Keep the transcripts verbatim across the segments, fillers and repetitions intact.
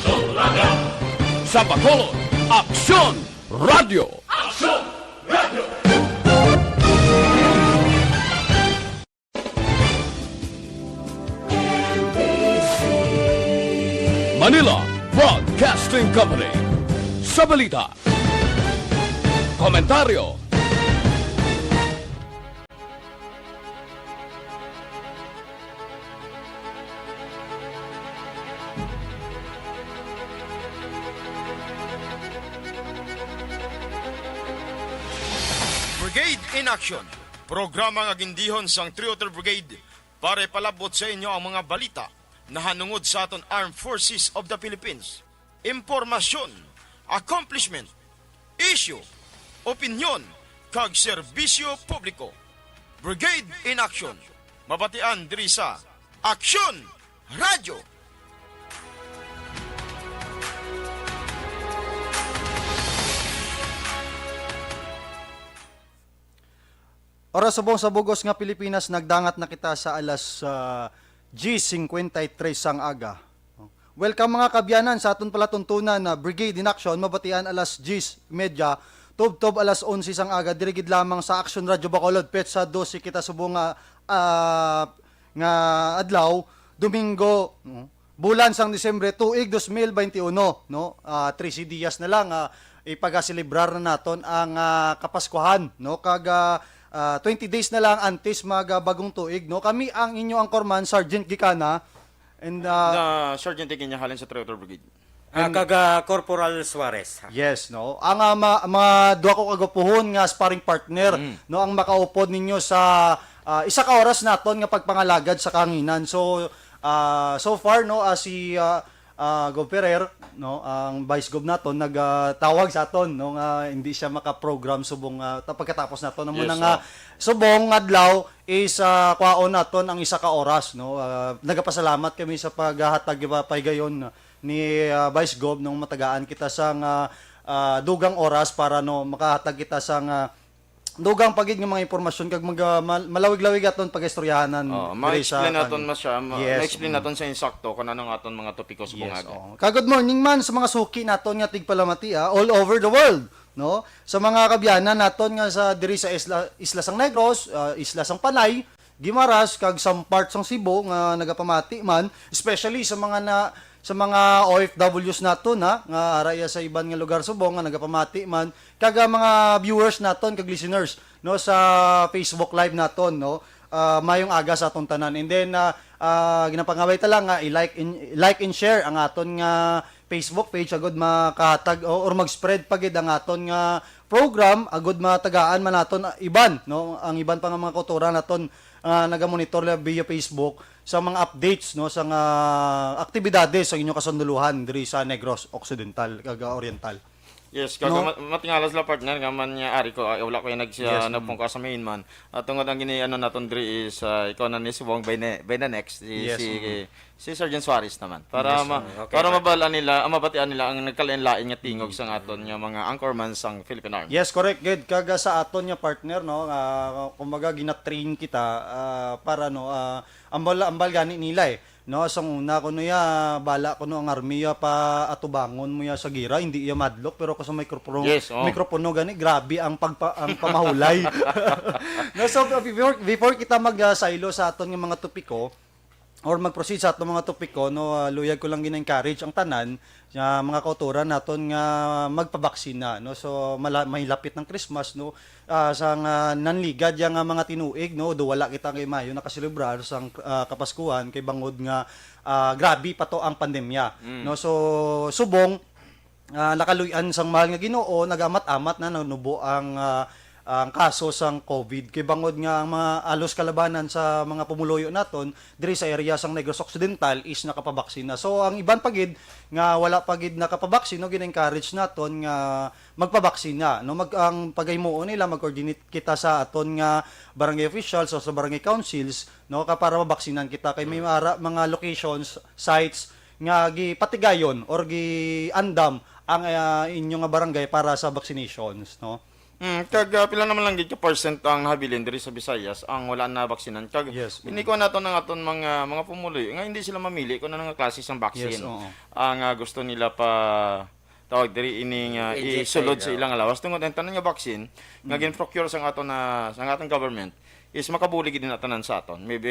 Sa Bacolod, Aksyon Radyo. Aksyon Radyo. Manila Broadcasting Company. Sa balita, komentaryo, Brigade in Action, programa nga gindihon sang Three oh three Brigade para ipalabot sa inyo ang mga balita nahanungod sa aton Armed Forces of the Philippines, impormasyon, accomplishment, isyu, opinyon, kag serbisyo publiko. Brigade in Action, mabatian diri sa Aksyon Radyo. Oras subong sa bugos nga Pilipinas, nagdangat na kita sa alas, ah, diyes cincuenta y tres sang aga. Welcome, mga kaabyanan, sa aton palatuntunan na Brigade in Action, mabatian alas diyes medya, tubtob alas onse sang aga, diri gid lamang sa Action Radio Bacolod, petsa dose kita subong nga, ah, nga adlaw, Domingo, no? Bulan sang Disyembre, tuig dos mil bente uno, no? Ah, trese dias na lang, ah, ipagaselebrar na naton ang, ah, Kapaskuhan, no? Kag, ah, ah, twenty days na lang antes mag, ah, bagong tuig, no? Kami ang inyo anchorman, Sergeant Gikana, and, ah, Na Sergeant Ikinya halin sa Traitor Brigade. Ah, And kag, ah, Corporal Suarez, ha? Yes, no? Ang, ah, ma-, mga duha ko kagwapuhon nga sparring partner, Mm. no, ang makaupod ninyo sa, ah, isa ka oras naton nga pagpangalagad sa kahanginan. So, ah, so far, no, ah, si, ah, ah, Gov Ferrer, no, ang Vice Gov naton, nagtawag sa aton, no, nga hindi siya maka-program subong, ah, ta-, pagkatapos naton. Amo Yes, na nga, oh. subong adlaw is, ah, kwaon naton ang isa ka oras, no. Ah, nagapasalamat kami sa paghatag pa-, pahigayon ni, ah, Vice Gov, nung matagaan kita sang, ah, ah, dugang oras para, no, makahatag kita sang, ah, dugang pa gid nga mga impormasyon kag mag-, ah, mal-, malawig-lawig aton pag-istoryahanan Oh, diri sa ma-explain naton kan-, mas siya, ma-, yes, ma-explain mm. naton sa insakto kung ano ang aton mga topiko sa Yes, bungag. Oo. Ka good morning man sa mga suki naton nga tigpalamati, ah, all over the world, no? Sa mga kaabyanan naton nga sa diri sa isla, Isla sang Negros, ah, Isla sang Panay, Guimaras, kag some part sang Cebu nga nagapamati man, especially sa mga na, sa mga O F Ws naton, ha, nga ara iya sa iban nga lugar subong nga nagapamati man, kag, ah, mga viewers naton kag listeners, no, sa Facebook Live naton, no. Ah, mayong aga sa aton tanan. And then, ah, ah, ginapangabay ta lang nga i-like and, like and share ang aton nga Facebook page agud makahatag o, or mag-spread pa gid ang aton nga program agud matagaan man naton, ah, iban, no? Ang iban pa nga mga kautoran naton, ah, nagamonitor la via Facebook sa mga updates, no, sa nga aktibidades sa inyong kasunduluhan diri sa Negros Occidental kag, ah, Oriental. Yes, kag No? ma-, matingala sila, partner, nga man niya, ari ko, ah, wala ko yung nag-, Yes, mm. nagpungka sa main man. At tungod ang gini-, ano naton diri is, ah, ikaw na ni subong by ne-, by the next, si, Yes, si, mm. si Sergeant Suarez naman. Para Yes, ma-, mm. Okay, para partner. mabal-an nila, ah, mabatian nila ang nagkalain-lain nga tingog Mm. sa aton nga mga anchorman sang Philippine Army. Yes, correct, good. Kag, ah, sa aton nga partner, no, ah, kumbaga, gina-train kita, ah, para, no, ah, ambal, ambal gani nila, eh. No, sang una, kuno ya, bala kuno ang army ya pa atubangon mo ya sa gira, hindi ya madlok, pero kung sa mikropono, Yes, oh. mikropono gani, grabe ang pagpa-, ang pamahulay. No, so, before, before kita mag, ah, saylo sa aton nga mga topiko, or mag-proceed sa aton mga topiko, no, ah, luyag ko lang gina-encourage ang tanan, ah, mga kautoran naton nga magpabaksina, no. So, mala-, may lapit ng Christmas, no. Ah, sa nga nanligad ya nga mga tinuig, no, do wala kita kay mayo nakaselebrar sang, ah, Kapaskuhan kay bangod nga, ah, grabe pa to ang pandemya, Mm. no. So, subong, ah, nakaluy-an sang mahal nga Ginoo, nagamat-amat na nanubo ang, ah, ang kaso sang COVID. Kay bangod nga ang mga alos kalabanan sa mga pumuluyo naton diri sa area sang Negros Occidental is nakapabaksin na. So, ang iban pa gid nga wala pa gid nakapabaksin, no, gina-encourage naton nga magpabaksin na, no? Mag-, ang paghimuon nila, mag-coordinate kita sa aton nga barangay officials o sa barangay councils, no, ka para mabaksinan kita kay may Mm. mara-, mga locations, sites nga gipatigayon or giandam ang, ah, inyo nga barangay para sa vaccinations, no? Hmm, kag, ah, pila naman lang gid ka percent ang nahabilin diri sa Visayas ang wala na baksinan? Kag Yes, mm. ini ko naton ang aton mga, mga pumuluyo nga hindi sila mamili kung ano nga klase sang vaccine Yes, oo. ang, ah, gusto nila pa tawag diri ining, ah, Inject isulod sa sa ila. ilang lawas. Tungod ang tanan nga vaccine nga Mm. gin-procure sang aton na, sang aton government is makabulig gid na tanan sa aton. Maybe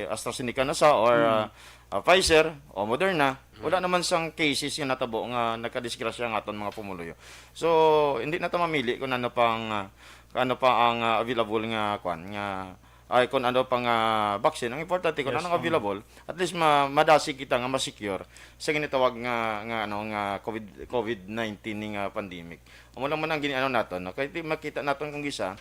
AstraZeneca na sa or, Mm. ah, ah, Pfizer o Moderna. Wala Mm. naman sang cases nga natabo nga nagkadisgrasya ang aton mga pumuluyo. So, hindi na ta mamili kung ano pang, ah, kung ano pa ang, ah, available nga kwan, nga, ay, kung ano pang, ah, vaccine. Ang importante kung Yes, anong oo. available, at least ma-, madasig kita nga ma-secure sa ginatawag nga, nga, ano, nga COVID, COVID nineteen ni nga pandemic. Amo lang man ang giniano naton, no? Kay di makita naton kung gisa,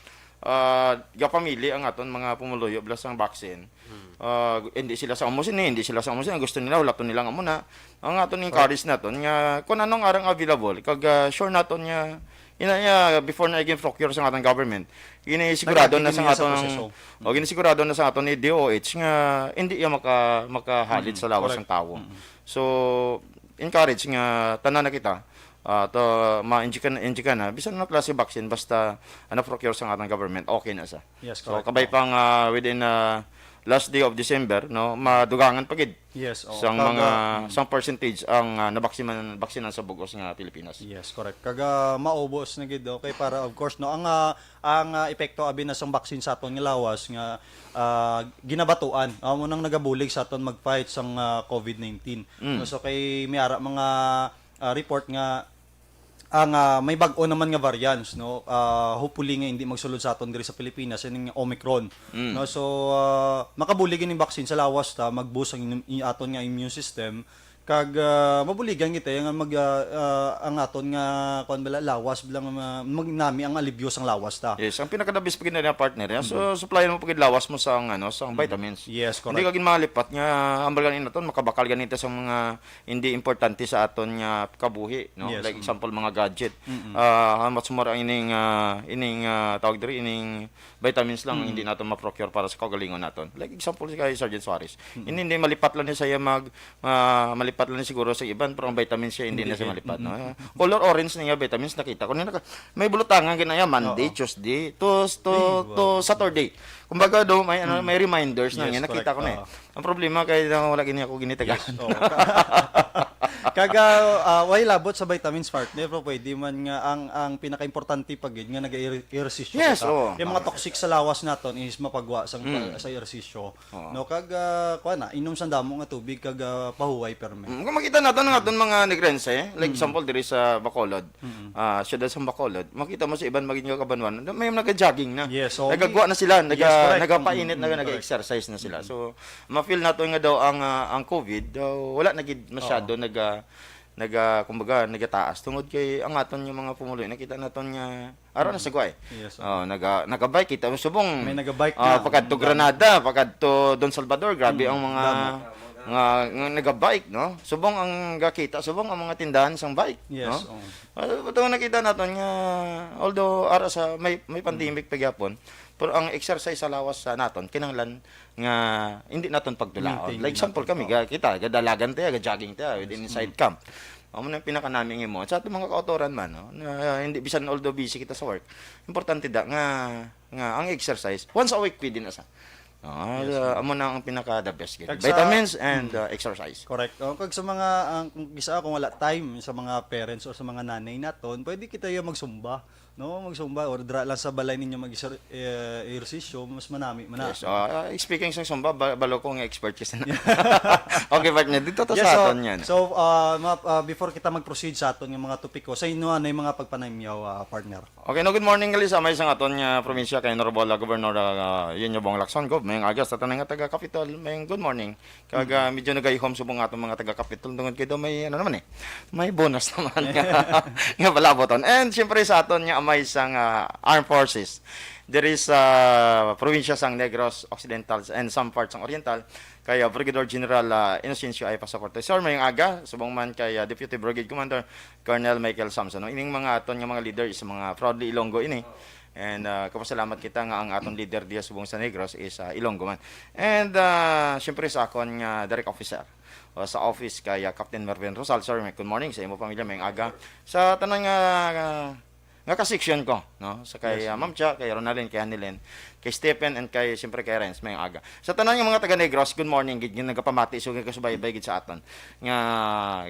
ah, gapamili ang aton mga pumuluyo bala sang vaccine. Hmm. Ah, hindi sila sa amo sini, hindi sila sa amo sini. Ang gusto nila, hulaton nila nga muna. Ang aton Correct. encourage naton nga kung anong arang available, kag, ah, sure naton nga, ina niya, before na i-procure sa aton government, ginisigurado Nagkakita na sa niya sa aton, proseso. o ginisigurado na sa aton ni D O H nga hindi iya maka-, makahalit Mm, sa lawas correct. ng tawo. Mm. So, encourage nga tanan na kita, ah, to ma-inject na, inject na, bisan ano klase vaccine, basta, ano, procure sa aton government, okay na sa. Yes, So, correct. kabay pang, ah, within, ah, last day of December, no, madugangan pa gid Yes, oo. sang Kag, mga, ah, mm. sang percentage ang, ah, nabaksinan, baksinan sa bugos nga Pilipinas. Yes, correct. Kag, ah, maubos na gid, okay, para, of course, no, ang, ah, ang, ah, epekto abi na sang vaccine sa aton nga lawas nga, ah, ginabatuan, amo nang nagabulig sa aton mag-fight sang, ah, COVID nineteen. Mm. No, so kay may ara mga, ah, report nga ang, ah, may bag-o naman nga variants, no? Ah, hopefully nga hindi magsulod sa aton diri sa Pilipinas, ining Omicron. Mm. No, so, ah, makabulig ining vaccine sa lawas ta, mag-boost ang immune, i-, aton nga immune system, kag, ah, mabuligan kita nga mag, ah, ah, ang aton nga, kuwan bala, lawas bala nga ma-, mag-, nami ang alibyo sang lawas ta. Yes, ang pinaka-the best pa gid na partner, ya. So, Mm. supplyan mo pa gid lawas mo sa, ano, sa Mm. vitamins. Yes, Hindi correct. ka gid malipat nga, ang baga naton, makabakal ganito sa mga hindi importante sa aton nga kabuhi, no? Yes, Like mm. example, mga gadget. Mm-mm. Ah, how much more ang ining, ah, ining, ah, tawag diri, ining vitamins lang ang Mm. hindi naton ma-procure para sa kaugalingon naton. Like example, si kay Sergeant Suarez. Mm-mm. Hindi, hindi malipat lang ni siya mag, ah, malipat lang ni siguro sa iban, pero ang vitamins siya hindi Hindi na siya gid. malipat, no? Mm-mm. Ah, color orange na nga vitamins, nakita ko na naka-, may bulutangan ginaya Monday, Oo. Tuesday, to, to, Ay, to wow. Saturday. Kumbaga do, may, ano, Mm. may reminders na Yes, nga, nakita correct. ko na eh. Oo. Ang problema kay na wala gini ako ginitagaan. Yes, oo. Kaga, ah, way labot sa vitamins, partner, pero pwede man nga ang, ang pinakaimportante pa gid nga nag-ehersisyo Yes, kita. oo. Yung mga toxic sa lawas naton is mapagwa sa, Mm. sa ehersisyo. Oo. No, kag, ah, kuwan na, inom sa damo nga tubig kag, ah, pahuway permi. Mm, kung makita naton ang aton mga Negrense, like Mm. example diri sa Bacolod, Mm. ah, siyudad sa Bacolod, makita mo sa iban maging kabanwan, may nag-jogging na. Yes, so, Nagagwa na sila, Yes, naga-, correct. nagapainit Mm, na, mm, correct. nag-exercise na sila. Mm. So, ma-feel nato nga daw ang, ah, ang COVID, daw wala na gid masyado Oo. naga-, naga-, kumbaga, nagataas. Tungod kay ang aton nga mga pumuluyo, nakita naton nga, araw na Mm. sa guway. Yes, sir. Oh, naga-, nagabike kita. Subong, May nagabike ah, na. pagkadto Ang dami. Granada, pagkadto Don Salvador, grabe Mm, ang mga, dami. nga, nga nagabike, no? Subong ang gakita, subong ang mga tindahan sang bike, Yes, no? oo. Ah, ito nakita naton nga, although ara sa may, may Mm. pandemic pa gyapon, pero ang exercise sa lawas sa naton, kinahanglan nga hindi naton pagdulaon. Maintain Like, example naton, kami, oo. ga-, kita, gadalagan tayo, ga-jogging tayo, within Yes. inside Mm. camp. Amo na ang pinakanami nga imo. Sa aton mga kautoran man, no, na hindi, bisan although busy kita sa work, importante da nga, nga ang exercise, once a week, pwede na sa. Ah, Yes, ah, ma'am. amo na ang pinaka the best gid. Kag sa Vitamins and, Mm. uh, exercise. Correct. Oh, kag sa mga, ang, kung isa, kung wala time sa mga parents or sa mga nanay naton, pwede kita yung magsumba, no? Magsumba or dira lang sa balay ninyo mag-exer-, eh, ehersisyo, mas manami man na. Yes, ah, speaking sa Zumba, ba-, balo ko nga expert ka sa na. Okay, partner, dito to Yes, sa so, aton yan. so, ah, ma-, ah, before kita mag-proceed sa aton nga mga topiko, sa inyo, ano yung mga pagpanamyaw, ah, partner? Okay, no, good morning, gali sa may sa aton nga probinsya kay Honorable, ah, Governor, ah, Yun Bong Lacson, Gov, may agas sa tanan nga taga Capitol, may good morning. Kag, Mm. ah, medyo nagayhom subong aton mga taga Capitol tungod kay daw may, ano naman eh, may bonus naman nga, nga palaboton. And siyempre sa aton nga amay sang, ah, Armed Forces diri sa probinsya sang Negros Occidental and some parts sang Oriental, kay, ah, Brigadier General, ah, Inocencio I. Pasaporte. Sir, may aga, subong man kay, ah, Deputy Brigade Commander Colonel Michael Samson. No? Ining mga aton nga mga leader is mga proudly Ilonggo ini. And, ah, kapasalamat kita nga ang aton leader diya subong sa Negros is, ah, Ilonggo man. And, ah, siyempre sa akon nga direct officer o sa office kay, ah, Captain Mervin Rosal. Sir, may good morning sa imo pamilya, may aga. Sa tanan nga, ah, nga ka-section ko, no? Sa kay, Yes, ah, ma'am. Ma'am Cha, kay Ronaldin, kay Hanilin, kay Stephen, and kay, siyempre, kay Renz, may aga. Sa tanan nga mga taga Negros, good morning, gid, nga nagapamati, so, kasubaybay, gid, sa aton. Nga,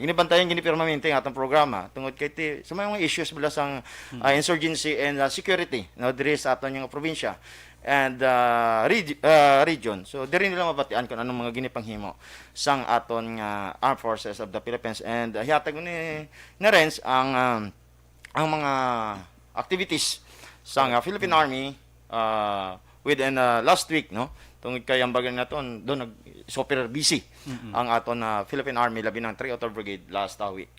ginibantayan, gini, permanente ang atong programa. Tungod kay ti, sa mga issues bala sang, Mm. ah, insurgency and, ah, security, no, diri sa aton nga probinsya. And, ah, reg-, ah, region. So, diri nila mabatian kung anong mga ginipanghimo sang aton nga Armed Forces of the Philippines. And, ah, hihatag ni, ni Renz ang, um, ang mga activities sang, ah, Philippine Army, ah, within, ah, last week, no? Tungod kay ang bagay naton, doon nag super busy Mm-mm. ang aton, ah, Philippine Army, labi ng three Auto Brigade last, ah, week.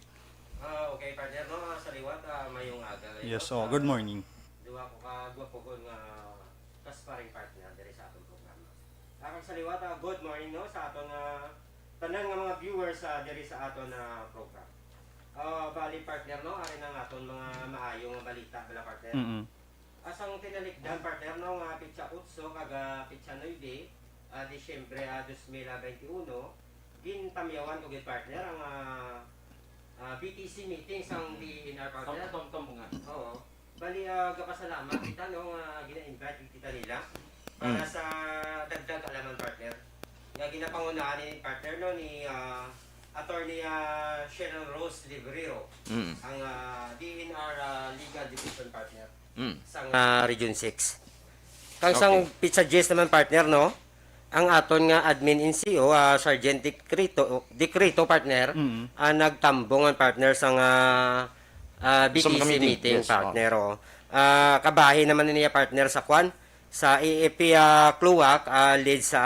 Ah, okay, partner, no? Ah, sa liwat, ah, mayong aga. Yes, oh, ah, good morning. Duwa ko ka gwapohon nga kasparing partner diri sa atong programa. Ah, kag sa liwat, ah, good morning, no, sa aton, ah, tanan nga mga viewers, ah, diri sa aton, ah, program. Ah, bali, partner, no, ari na ang aton mga maayo nga balita, bala, partner. Mm-mm. Asang tinalikdan, partner, no, nga pitsa otso kag, ah, pitsa nuebe, ah, Disyembre, ah, dos mil bente uno, gintamyawan ko gid, partner, ang, ah, ah, B T C meeting sang D E N R, partner. Tam-, tam-, tam nga. Oo. Bali, ah, gapasalamat kita, no, nga gina-invite kita nila para Mm. sa dagdag kaalaman, partner. Nga ginapangunahan ni partner, no, ni, ah, Attorney, ah, Sharon Rose Librero, Mm. ang, ah, D E N R, ah, Legal Division, partner, Mm. sang, ah, Region six. Kang sang Okay. pitsa diyes naman, partner, no? Ang aton nga admin N C O, ah, Sergeant Decreto, Decreto, partner, Mm. ah, nagtambong ang partner sang, ah, ah, Sa B T C mga meeting, meeting, yes, partner, oh. Ah, kabahin naman niya, partner, sa kwan, sa A F P, ah, Cluac, ah, lead sa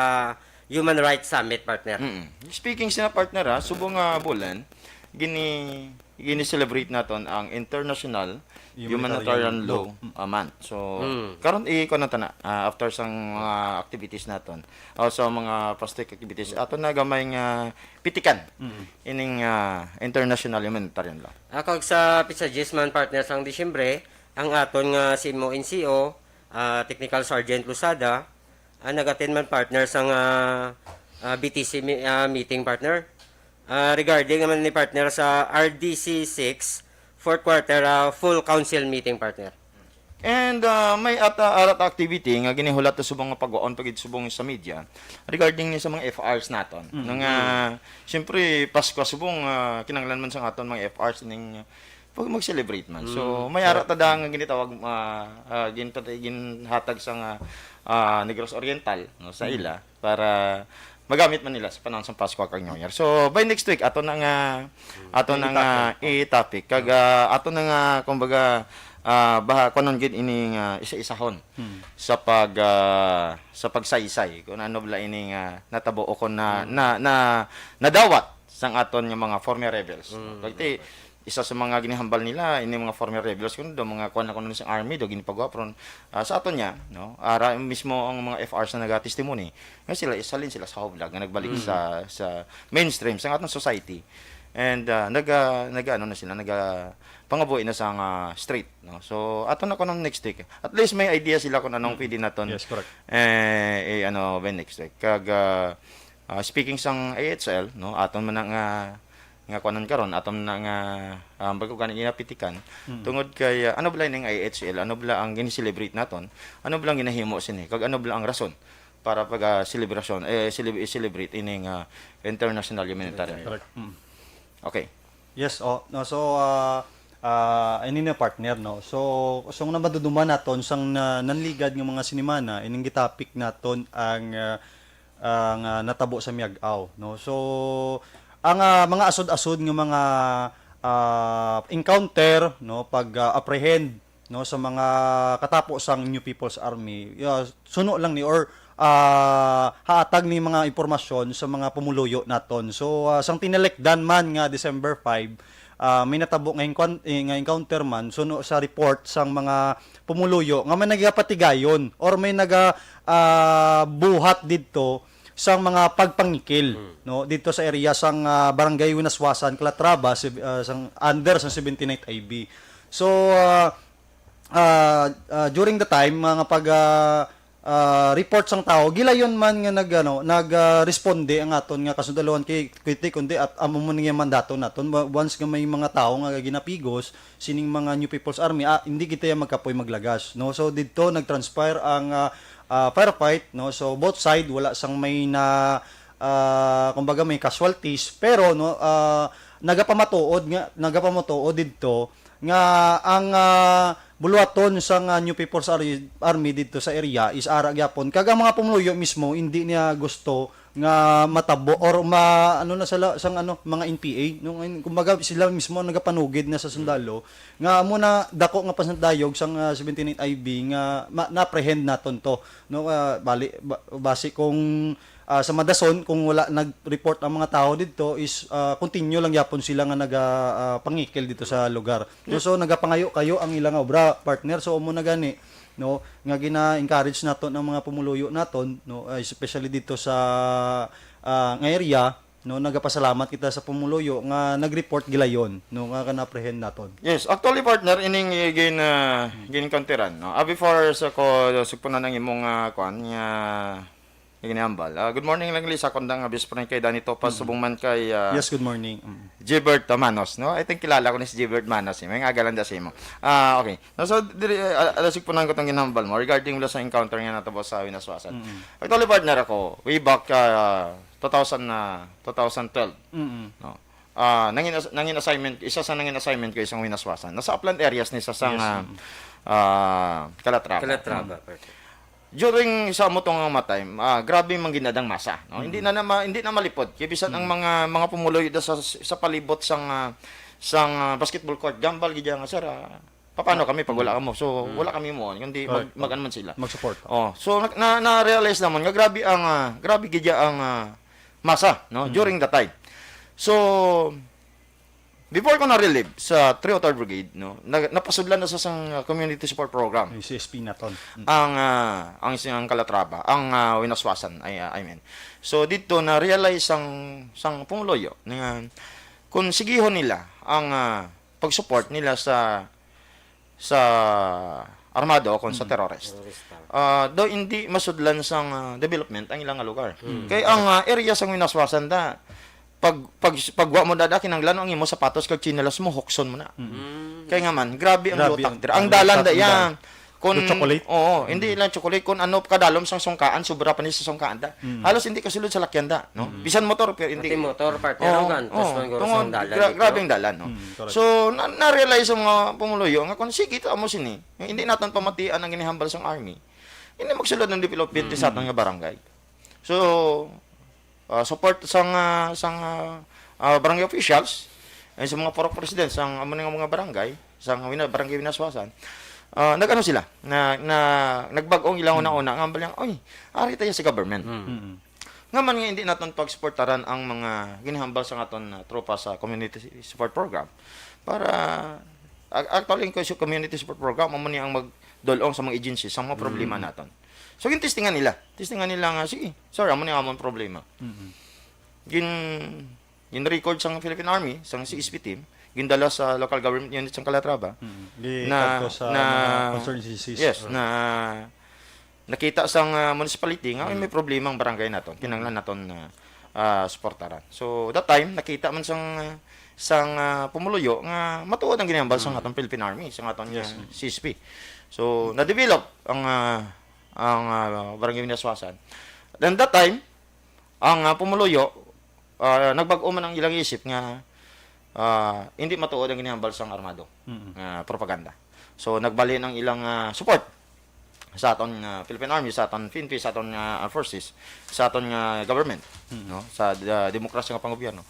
Human Rights Summit, partner. Mm. Speaking sina, partner, ah, subong nga bulan, gini, gini-celebrate naton ang International Humanitarian Humanitarian Law, Law. Mm. ah, Month. So, Mm. karon, i-, kuwan na ta na, ah, after sang mga activities naton, o sa mga plastic activities, ato na gamay nga pitikan Mm. ining, ah, International Humanitarian Law. Ah, kag sa pitsa diyes man, partner, sang Disyembre, ang aton nga C M O N C O, ah, Technical Sergeant Losada, ah, nag-attend man, partner, sang, ah, ah, B T C mi-, ah, meeting, partner. Ah, regarding naman ni, partner, sa R D C six, fourth quarter, ah, full council meeting, partner. And, ah, may ata, arat activity nga ginihulat subong nga pagwaon pa gid subong sa media regarding ni sa mga F Rs naton. Mm. Nga, siyempre, Pasko subong, ah, kinahanglan man sa aton mga F Rs ning pag mag-celebrate man. So, Mm. may ara ta da nga ginitawag, ah, ah, ginpatay-, ginhatag sa nga, ah, Negros Oriental, no, sa Mm. ila para magamit man nila sa panahon sa Pasko kag New Year. So, by next week, ato na nga, ato na nga i-topic. Kag, ah, ato na nga, kumbaga, ah, baha-, kunon gid ini nga isa-isahon Hmm. sa pag, ah, sa pagsaysay kung ano bala ini nga natabo o kung na, Hmm. na, na, nadawat sang aton nga mga former rebels. Hmm. Kag ti, isa sa mga ginihambal nila, ini mga former rebels, kuno daw mga kuwan na kuno sa army, daw ginipagwa, pero, ah, sa aton niya, no? Ara mismo ang mga F Rs na naga-testimony nga sila, isa rin sila sa hublag nga nagbalik Mm. sa, sa mainstream, sa atong society. And, ah, naga-, naga-, ano na sila, naga-, pangabuhi na sa nga street, no? So, ato na kuno next week. At least may idea sila kung anong Mm. pwede naton, Yes, correct. eh, eh, ano, by next week. Kag, ah, ah, speaking sang A H L, no, aton man na nga, nga kuanon karon, aton na nga, ah, bago gani ginapitikan, Mm. tungod kay, ah, ano bala ning I H L, ano bala ang gini-celebrate naton, ano bala ang ginahimo sini, kag ano bala ang rason para pag, ah, selebrasyon, eh, celeb-, i-celebrate ining, ah, International Humanitarian. Correct. Mm. Okay. Yes, oh, no, so, ah, ah, ini na, partner, no. So, so nga maduduman naton sang na, nanligad nga mga sinimana, ining gitopic naton ang, ah, ah, nga natabo sa Miag-ao, no? So, ang, ah, mga asod-asod nga mga, ah, encounter, no, pag, ah, apprehend, no, sa mga katapo sang New People's Army, ah, suno lang ni or, ah, haatag ni mga impormasyon sa mga pumuluyo naton. So, ah, sang tinalikdan man nga December five, ah, may natabo nga encoun-, eh, nga encounter man suno sa report sang mga pumuluyo nga may nagapatigayon or may naga, ah, buhat didto sang mga pagpangikil, Hmm. no, didto sa area sang, ah, Barangay Winaswasan, Calatrava, sib-, ah, sang under sang seventy-ninth I B. So, ah, ah, ah, during the time, mga pag, ah, ah, report sang tawo, gilayon man nga nag, ano, nag, ah, responde ang aton nga kasundalohan kay, kay, kundi at amo man nga mandato naton. Wa-, once nga may mga tawo nga ginapigos sining mga New People's Army, ah, hindi kita magkapoy maglagas, no? So, didto nag-transpire ang, ah, ah, firefight, no? So, both side, wala sang may na, ah, kumbaga, may casualties, pero, no, ah, nagapamatuod nga, nagapamatuod didto nga ang, ah, buluhaton sang, ah, New People's Ar-, Army didto sa area is ara gyapon. Kag ang mga pumuluyo mismo, hindi niya gusto nga matabo or ma-, ano na sila, sang, ano, mga N P A. No? Ngayon, kumbaga, sila mismo ang nagapanugid na sa sundalo nga amo na dako nga pasundayog sang, ah, seventeen eight I B nga ma-, na-apprehend naton to. No? Ah, bali, ba-, base kung, ah, sa madason, kung wala nag-report ang mga tawo didto, is, ah, continue lang gyapon sila nga naga, ah, pangikil dito sa lugar. No? So, nagapangayo kayo ang ilang obra, partner. So, amo na gani, no, nga gina-encourage naton ang mga pumuluyo naton, no, ah, especially dito sa, ah, nga area, no, nagapasalamat kita sa pumuluyo nga nag-report gilayon, no, nga na-apprehend naton. Yes, actually, partner, ining, eh, gin, ah, gin-encounteran, no. Ah, before sa ko sugpunan ang imong, ah, kuan, nga, nga ginihambal. Ah, good morning lang, Lisa, kondang, ah, best friend kay Danny Topas, subong man kay, ah, Yes, good morning. Mm. Gilbert, ah, Manos, no? I think kilala ko ni si Gilbert Manos, eh. May nga agalan da sa imo. Ah, okay. No, so, diri, ah, ah, sugpunan ko tong ginhambal mo regarding wala sa encounter nga natabo sa Winaswasan. Mm. Actually, partner, ako, way back, ah, two thousand, ah, two thousand twelve, Mm. no? Ah, nangin as-, nangin assignment, isa sa nangin assignment ko isang Winaswasan. Nasa upland areas ni sa sang, Yes, ah, mm. ah, Calatrava. Calatrava, perfect. During sa amo tong nga time, ah, grabe man gid na dang masa, no? Mm. Hindi na, na ma-, hindi na malipod. Kay bisan ang Mm. mga, mga pumuluyo da sa, sa palibot sang, ah, sang, ah, basketball court, gambal gid nga, "Sir, ah, paano kami pag wala kamo?" So, Mm. wala kami mo, kundi mag-, Correct. mag-ano man sila. Mag-support. Oh, so na, na, na-realize naman nga grabe ang, ah, grabe gid ang, ah, masa, no, Mm. during that time. So, before ko na-relieve sa three oh third Brigade, no, na, napasudlan na sa sang, ah, community support program. Yung C S P naton. Mm. Ang, ah, ang isang Calatrava, ang, ah, Winaswasan, I, ah, I mean. So, dito na-realize sang, sang pumuluyo nga kung sigihon nila ang, ah, pag-support nila sa sa armado o kung sa Mm. terorist. Terorista. Ah, daw hindi masudlan sang, ah, development ang ilang nga lugar. Mm. Kay ang, ah, area sang Winaswasan da, pag, pag, pagwa mo dada, kinahanglan ang imo sapatos kag tsinelas mo, hukson mo na. Mm. Mm. Kay nga man, grabe ang Grabe lutak ang, dira. Ang ang dalan lutak da ang yan. dalan. Kun, Yung chocolate? oo, hindi Mm. lang chocolate. Kung ano kadalom sang sungkaan, sobra pa ni sa sungkaan da. Mm. Halos hindi kasulod sa lakyan da, no? Mm. Bisan motor, pero hindi Pati mag- motor, partner, Oo, ang gantos oo. man guro Tungod, sang dalan gra-, dito. grabe ang dalan, no? Mm, correct. So, na, na-realize sa mga pumuluyo nga kung sige, ito amo sini. Hindi naton pamatian ang ginihambal sang army. Hindi magsulod ng development Mm. sa aton nga barangay. So, ah, support sang, ah, sang, ah, ah, barangay officials, and sa mga purok president sang amo nga mga barangay, sang Wina-, barangay Winaswasan, ah, nag-ano sila, na, na, nagbag-ong ilang Mm. una-una, nga ambal yang, "Oy, ari tayo sa government." Mm. Mm. Nga man nga hindi naton pagsuportaran ang mga ginihambal sa aton, ah, tropa sa community support program para, ac-, actually, ang community support program, amo ni ang magdulong sa mga agencies, sa mga problema Mm. naton. So, yung testingan nila. Testingan nila nga, "Sige, sir, amo ni amon problema." Mm. Gin-, gin-record sang Philippine Army, sang C S P team, gindala sa local government unit sang Calatrava. Mm. Di Na, kadto sa na, mga concerned agencies. yes, Or na nakita sang, ah, municipality nga, "Ay, may Mm. problema ang barangay naton. Kinahanglan Mm. naton na, ah, suportaran." So, that time, nakita man sang, ah, sang, ah, pumuluyo nga matuod ang ginihambal sang Mm. aton Philippine Army, sang aton, Yes, ah, mm. C S P. So, na-develop ang, ah, ang, ah, Barangay Winaswasan. Then that time, ang, ah, pumuluyo, ah, nagbag-o man ang ilang isip nga, ah, hindi matuod ang ginihambal sang armado Mm. nga propaganda. So, nagbalhin ang ilang, ah, support sa aton nga Philippine Army, sa aton P N P, sa aton nga armed forces, sa aton nga government, Mm. no? Sa, ah, demokrasya nga panggobyerno.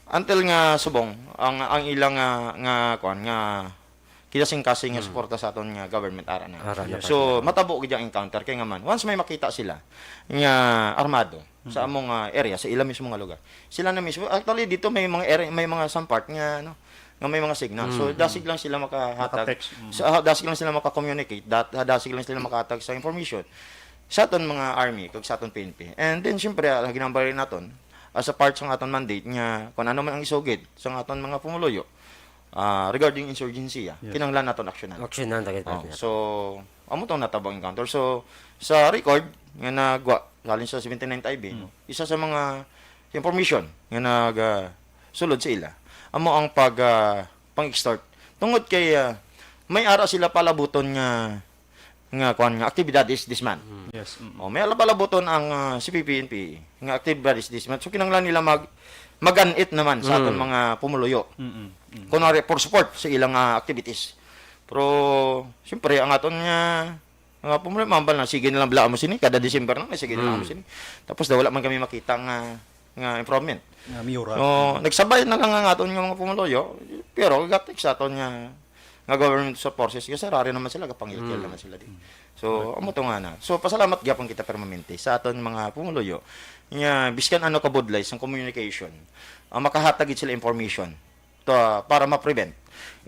Until nga subong ang, ang ilang nga, nga, kuwan, nga kinasingkasing nga Mm. suporta sa aton nga government, ara na. Ara na, Yes. So, partner. matabo gid ang encounter kay nga man, once may makita sila nga armado sa Mm. among, ah, area, sa ila mismo nga lugar, sila na mismo, actually, dito may mga area, may mga some part nga, ano, nga may mga signal. So, Mm. dasig lang sila makahatag. Maka-text. Mm. Sa, ah, dasig lang sila maka-communicate, dat-, ah, dasig lang sila makahatag sa information sa aton mga army, kag sa aton P N P. And then, syempre, ah, ginambal rin naton, ah, sa part sa aton mandate nga kung ano man ang isugid sa aton mga pumuluyo, Ah, regarding insurgency, ah, Yes. kinahanglan naton aksyonan. Aksyonan, target Oh, partner. so, amo tong natabang encounter. So, sa record nga nagwa, halin sa seventy-ninth I B, Mm. no? Isa sa mga information nga nag, ah, sulod sa ila, amo ang pag, ah, pang-extort. Tungod kay, ah, may ara sila palabuton nga, nga, kuwan nga, aktibidades this month. Mm. Yes, mm. Oh, may ara palabuton ang, ah, C P P, N P A nga aktibidades this month. So, kinahanglan nila mag, maganit naman sa aton Mm. mga pumuluyo. Mm, mm. Kunwari, for support sa ilang, ah, activities. Pero, siyempre, ang aton nga, nga pumuluyo, mambal na, sige na lang bala mo sini, kada December na, sige na lang mo Mm. sini. Tapos daw wala man kami makita nga, nga improvement. Nga miyura. No, nagsabay na lang ang aton nga mga pumuluyo, pero gatik sa aton nga, nga government sa forces, kasi rari naman sila, kapangilkil Mm. naman sila di. Mm. So, Correct. amo to nga na. So, pasalamat gyapon kita permanente sa aton mga pumuluyo nga biskan ano kabudlay sang communication, ang makahatag gid sila information to, para ma-prevent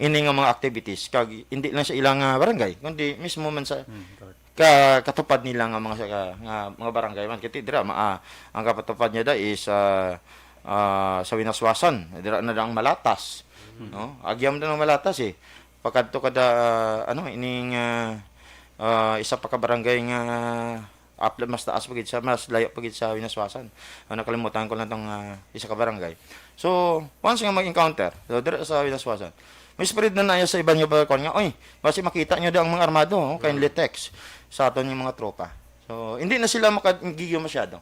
ini nga mga activities, kag hindi lang sa ilang, ah, barangay, kundi mismo man sa Mm, correct. ka-, katupad nila nga mga sa, nga mga barangay man. Kay dira, ma-, ah, ang kapatupad niya da is, ah, ah, sa Winaswasan, dira na ang Malatas, Mm. no? Agyam na ang Malatas, eh. Pagkadto kada, ah, ano, ining, ah, ah, isa pa ka barangay nga apla-, mas taas pa gid sa, mas layo pa gid sa Winaswasan. Ah, nakalimutan ko lang tong, ah, isa ka barangay. So, once nga mag-encounter, so, dira sa Winaswasan, may spread na nayo sa iban nga balkon nga, "Oy, basi makita nyo da ang mga armado, oh, kindly Mm. text sa aton yung mga tropa." So, hindi na sila makagigyo masyado.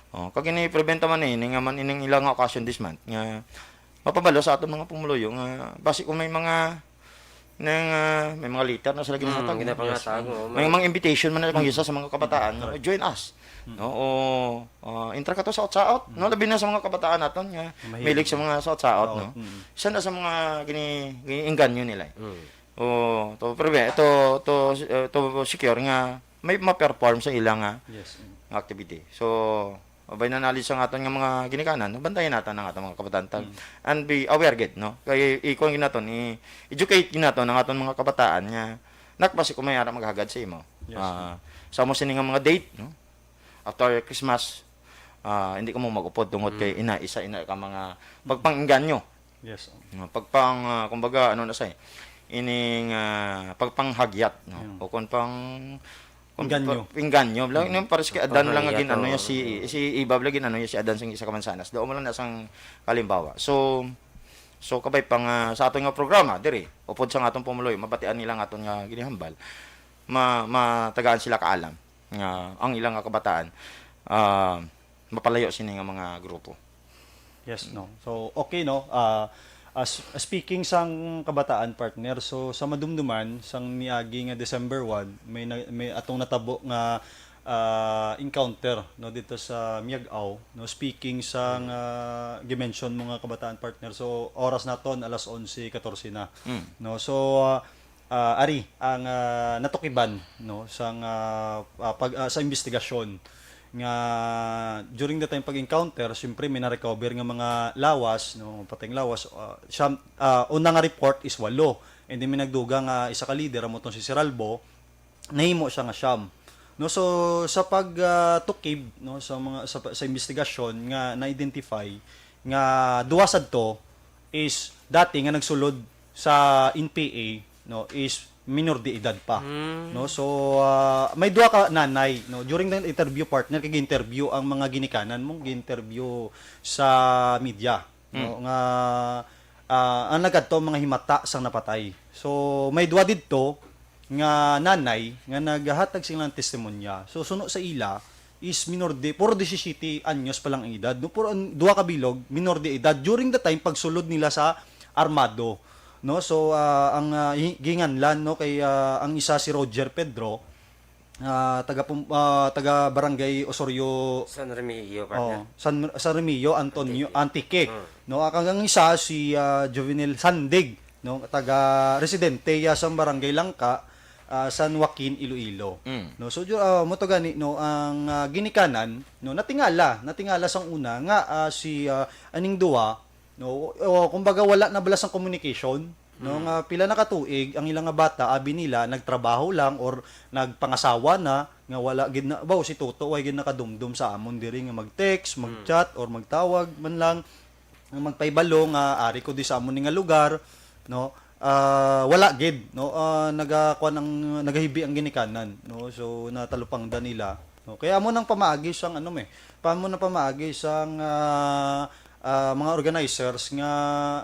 Oh, kag ini-prevent man ini, nga man ining ilang nga occasion this month, nga mapabalo sa aton mga pumuluyo nga basi kung may mga nang, ah, may mga letter na sila Mm, ginahatag, no? Ginapangatag, Yes. oo, May mga mga invitation man na kung Mm. isa sa mga kabataan, no? Correct. Join us. Mm. No? O, ah, entra ka to sa Out sa Out, no? Mm. Labi na sa mga kabataan naton nga Mahilig. mahilig sa mga sa Out sa Out, Out, no? Mm. Isa na sa mga gini-, giniengganyo nila, eh. Mm. O, to prevent, to, to, eh, to secure nga may ma-perform sa ilang, ah, Yes, mm. nga activity. So, mabay na nalis ang aton nga mga ginikanan, no? Bantayan naton ang aton mga kabataan, tag-, Mm. and be aware gid, no? Kay ikuan gid naton, i-educate gid naton ang aton mga kabataan nga, "Nak, basi ko may ara maghagad sa imo. Yes. Ah, sa mo sini nga mga date, no? After Christmas, ah, hindi ka mo mag-upod tungod kay Mm. ina, isa ina ka mga pagpang-engganyo." Yes. No, pagpang, ah, kumbaga, ano na siya, eh, ining, ah, pagpanghagyat, no? Yeah. O kung pang, kung Engganyo. pa-, engganyo. Bla-, Mm. yung pares kay Adan lang nga Pagpanghagyat, gin-ano niya oo. si, si Eva, bla, gin-ano niya si Adan sang isa ka mansanas. Doon mo lang na sang kalimbawa. So, so, kabay pa nga sa aton nga programa, diri, upod sa nga aton pumuloy, mabatian nila nga aton nga ginihambal. Ma-, matagaan sila kaalam nga ang ilang nga kabataan, ah, mapalayo sini nga mga grupo. Yes, no. So, okay, no. Ah, as, speaking sang kabataan, partner, so sa madumduman sang niagi nga December one, may na, may atong natabo nga, ah, encounter, no, dito sa Miag-ao, no, speaking sang, ah, gimension mo nga kabataan, partner. So, oras naton alas onse katorse na. Mm. No. So, ah, ah, ari ang, ah, natukiban, no, sang, ah, ah, pag, ah, sa investigasyon nga during the time pag-encounter, siyempre may na-recover nga mga lawas, no, patayng lawas, ah, siya, ah, una nga report is walo. And then may nagdugang, ah, isa ka leader, amo tong si Sir Albo, nahimo siya nga siyam. No, so sa pag, ah, tukib, no, sa mga, sa, sa investigasyon nga na-identify nga duwa sadto is dati nga nagsulod sa N P A, no, is minor de edad pa. Mm. No, so, ah, may duha ka nanay, no, during the interview, partner, kay interview ang mga ginikanan mo, gi-interview sa media, no, Mm. nga, ah, ang nagkadto mga himata sang napatay. So, may duha didto nga nanay nga naghatag sila ng testimonya. So, suno sa ila is minor de, puro disisiyete anyos pa lang ang edad, no? Puro ang duha ka bilog, minor de edad during the time pagsulod nila sa armado, no? So, ah, ang, ah, hi-, ginganlan, no, kay, ah, ang isa si Roger Pedro, ah, taga Pum-, ah, taga Barangay Osorio, San Remigio, partner. Oh, San, San Remigio, Antonio, Antique. Antique. Hmm. No, ang, ang isa si, ah, Jovenel Sandig, no, taga residente ya sa Barangay Langka, ah, San Joaquin, Iloilo. Mm. No, so, jo-, ah, mo to gani, no, ang, ah, ginikanan, no, natingala, natingala sang una nga, ah, si, ah, aning duwa, no, o, kumbaga wala na bala sang communication, no, Mm. nga pila na ka tuig ang ilang nga bata, abi nila, nagtrabaho lang or nagpangasawa na, nga wala gid na, baw, si Toto, way gid nakadumdum sa amon diri nga mag-text, Mm. mag-chat, or magtawag man lang, nga magpahibalo nga ari ko di sa amon ni nga lugar, no? Ah, wala gid, no? Ah, nagakuan ang, nagahibi ang ginikanan, no? So, natalupangdan nila, no? Kaya amo nang pamaagi sang, ano, may, pa mo na pamaagi sang, ah, ah, mga organizers nga,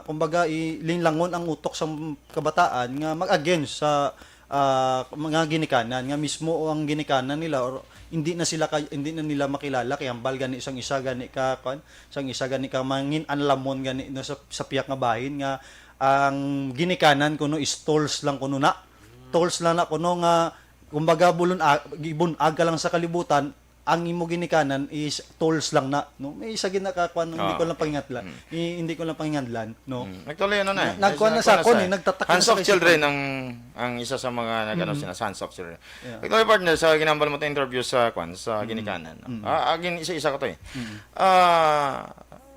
kumbaga, i-, linlangon ang utok sa kabataan nga mag-against sa, ah, mga ginikanan, nga mismo ang ginikanan nila, or hindi na sila kay-, hindi na nila makilala, kay hambal gani sang isa gani ka, kwan, sang isa gani ka mangin-anlamon gani na sa, sa piyak nga bahin nga ang ginikanan kuno is tools lang kuno na. Tools lang na kuno nga, kumbaga, bulon-, a-, gibun-ag ka lang sa kalibutan, ang imo ginikanan is tools lang na, no? May isa gid nakakuan, hindi ko lang pangingatla-, i-, hindi ko lang pangingatlan, no? Mm. Actually, ano na eh, nagkuan na sa akon eh, nagtatak na sa akon eh. Hands Off Children ang, ang isa sa mga nag-ano sila, Hands Off Children. Yeah. Actually, partner, sa ginambal mo to interview sa, kwan, sa ginikanan, no? Mm. Ah, again, isa-isa ko to eh. Mm. Ah,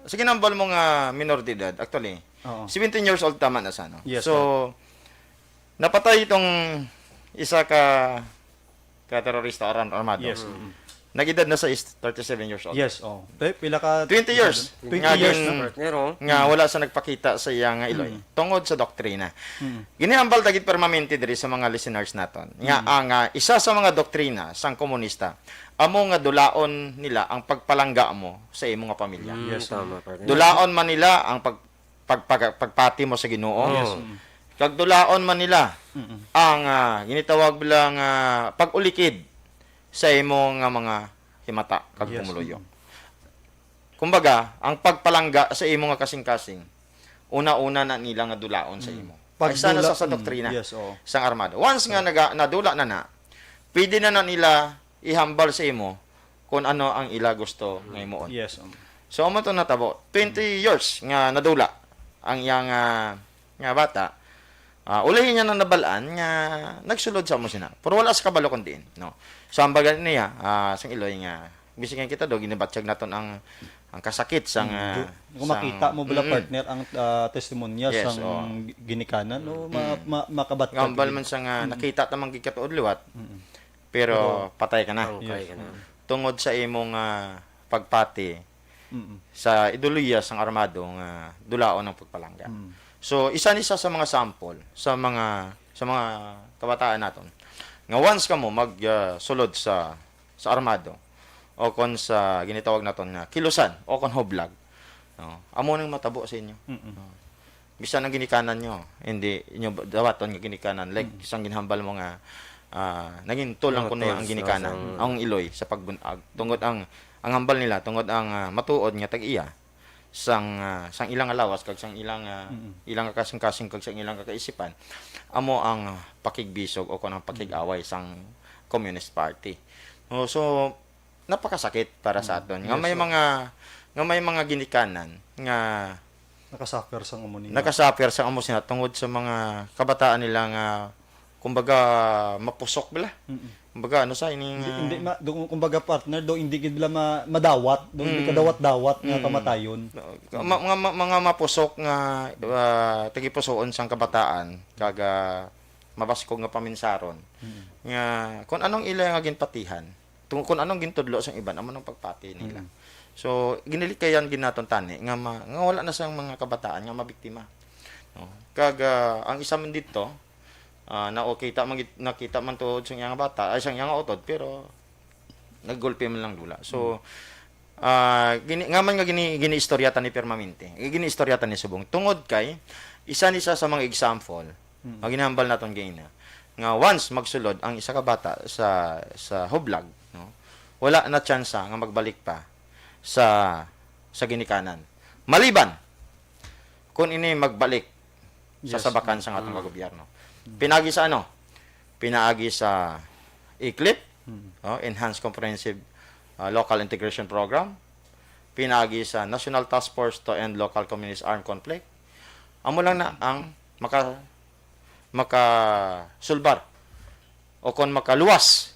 sa ginambal mo nga minor de edad, actually, seventeen years old tama na sa, no? Yes, sir. So, napatay itong isa ka, ka terorista or arm-, armado. Yes, mm. Nag-edad na sa is thirty-seven years old. Yes, oh. Pe-, pila ka Twenty years. Twenty nga years gin-, na. Partner, oh. Nga wala sa nagpakita sa iya nga iloy. Mm. Tungod sa doktrina. Mm. Ginihambal ta gid permanente diri sa mga listeners naton. Nga ang, ah, isa sa mga doktrina sang komunista, amo nga dulaon nila ang pagpalangga mo sa imo nga pamilya. Mm, yes, tama, partner. Dulaon man nila ang pag-, pag-, pag-, pagpati mo sa Ginoo. Yes, mm. Kag dulaon man nila ang, ah, ginitawag nila nga pag-ulikid sa imo nga mga himata kag pumuluyo. Yes, mm. Kumbaga, ang pagpalangga sa imo nga kasing-kasing, una-una na nila nga dulaon sa imo. Ay, sana sa, sa doktrina sang armado. Once nga naga-, nadula na na, pwede na na nila ihambal sa imo kung ano ang ila gusto nga himuon. Yes, um. So, amo to natabo. Twenty years nga nadula ang iyang, ah, nga bata. Ah, ulahi niya nang nabal-an nga nagsulod sa amo sina. Pero wala sa kabalo kung diin, no? So, ang baga niya, ah, sang iloy nga, bisig nga kita do, ginibatyag naton ang, ang kasakit sang, mm, ah, kung sang makita mo bala, mm, partner, ang, ah, testimonya, yes, sang, oh, ginikanan, no? Ma-, mm, ma-, makabatyag. Hambal man sa nga, mm, nakita ta man gid katuod liwat. Mm. Pero patay ka na. Pero patay ka na. Yes. Tungod sa imong, ah, pagpati sa ideolohiya sang armado nga dulaon ang pagpalangga. Mm. So, isa ni sa, sa mga sample sa mga, sa mga kabataan naton nga once kamo mag, ah, sulod sa, sa armado o kon sa ginitawag naton nga kilusan o kon hublag, no? Amo nang matabo sa inyo. Mm-mm. No? Bisan ang ginikanan nyo, hindi nyo ba-, dawaton nga ginikanan. Like, mm, isang ginhambal mo nga, ah, naging tool lang kuno ang ginikanan, ang iloy sa pagbunag. Tungod ang, ang hambal nila, tungod ang, ah, matuod nga tag-iya, sang, ah, sang ilang nga lawas, kag sang ilang, ah, mm, ilang kasing-kasing, kag sang ilang kaisipan, amo ang, ah, pakigbisog o kon ang pakig-away sang Communist Party. Oh, so, napakasakit para sa aton. Nga may mga, nga may mga ginikanan nga nakasuffer sang amo nila. Nakasuffer sang amo sina tungod sa mga kabataan nila nga, kumbaga, mapusok bala. Mm. Kumbaga, ano sa ini nga hindi, hindi ma-, do, kumbaga, partner, do hindi gid bala ma-, madawat, do hindi kadawat-dawat nga kamatayon. Ma-, mga, ma-, mga mapusok nga, ah, tagipusoon sang kabataan, kag, ah, mabaskog nga paminsaron. Mm. Nga, kung anong ila nga ginpatihan, Tungod kun anong gintudlo sang iban, amo nang pagpati nila. Mm. So, ginilikayan gid naton tani nga ma-, nga wala na sang mga kabataan nga mabiktima. No? Kag, ah, ang isa man didto, ah, nakita man gid, nakita man tuod sang iyang bata, ay, sang iyang utod, pero naggulpi man lang dula. So, mm, ah, gini-, nga man nga gini-, giniistorya ta ni permanente, giniistorya ta ni subong. Tungod kay, isa ni sa, sa mga example, Mm. Ang ginahambal naton ganina, nga once magsulod ang isa ka bata sa, sa hublag, no, wala na tsansa nga magbalik pa sa, sa ginikanan. Maliban kung ini magbalik sa, yes, sabakan sang aton, mm, nga gobyerno. Mm. Pinaagi sa ano? Pinaagi sa ECLIP, mm, no, Enhanced Comprehensive, uh, Local Integration Program. Pinaagi sa National Task Force to End Local Communist Armed Conflict. Amo lang na ang maka-, makasulbar o kon makaluwas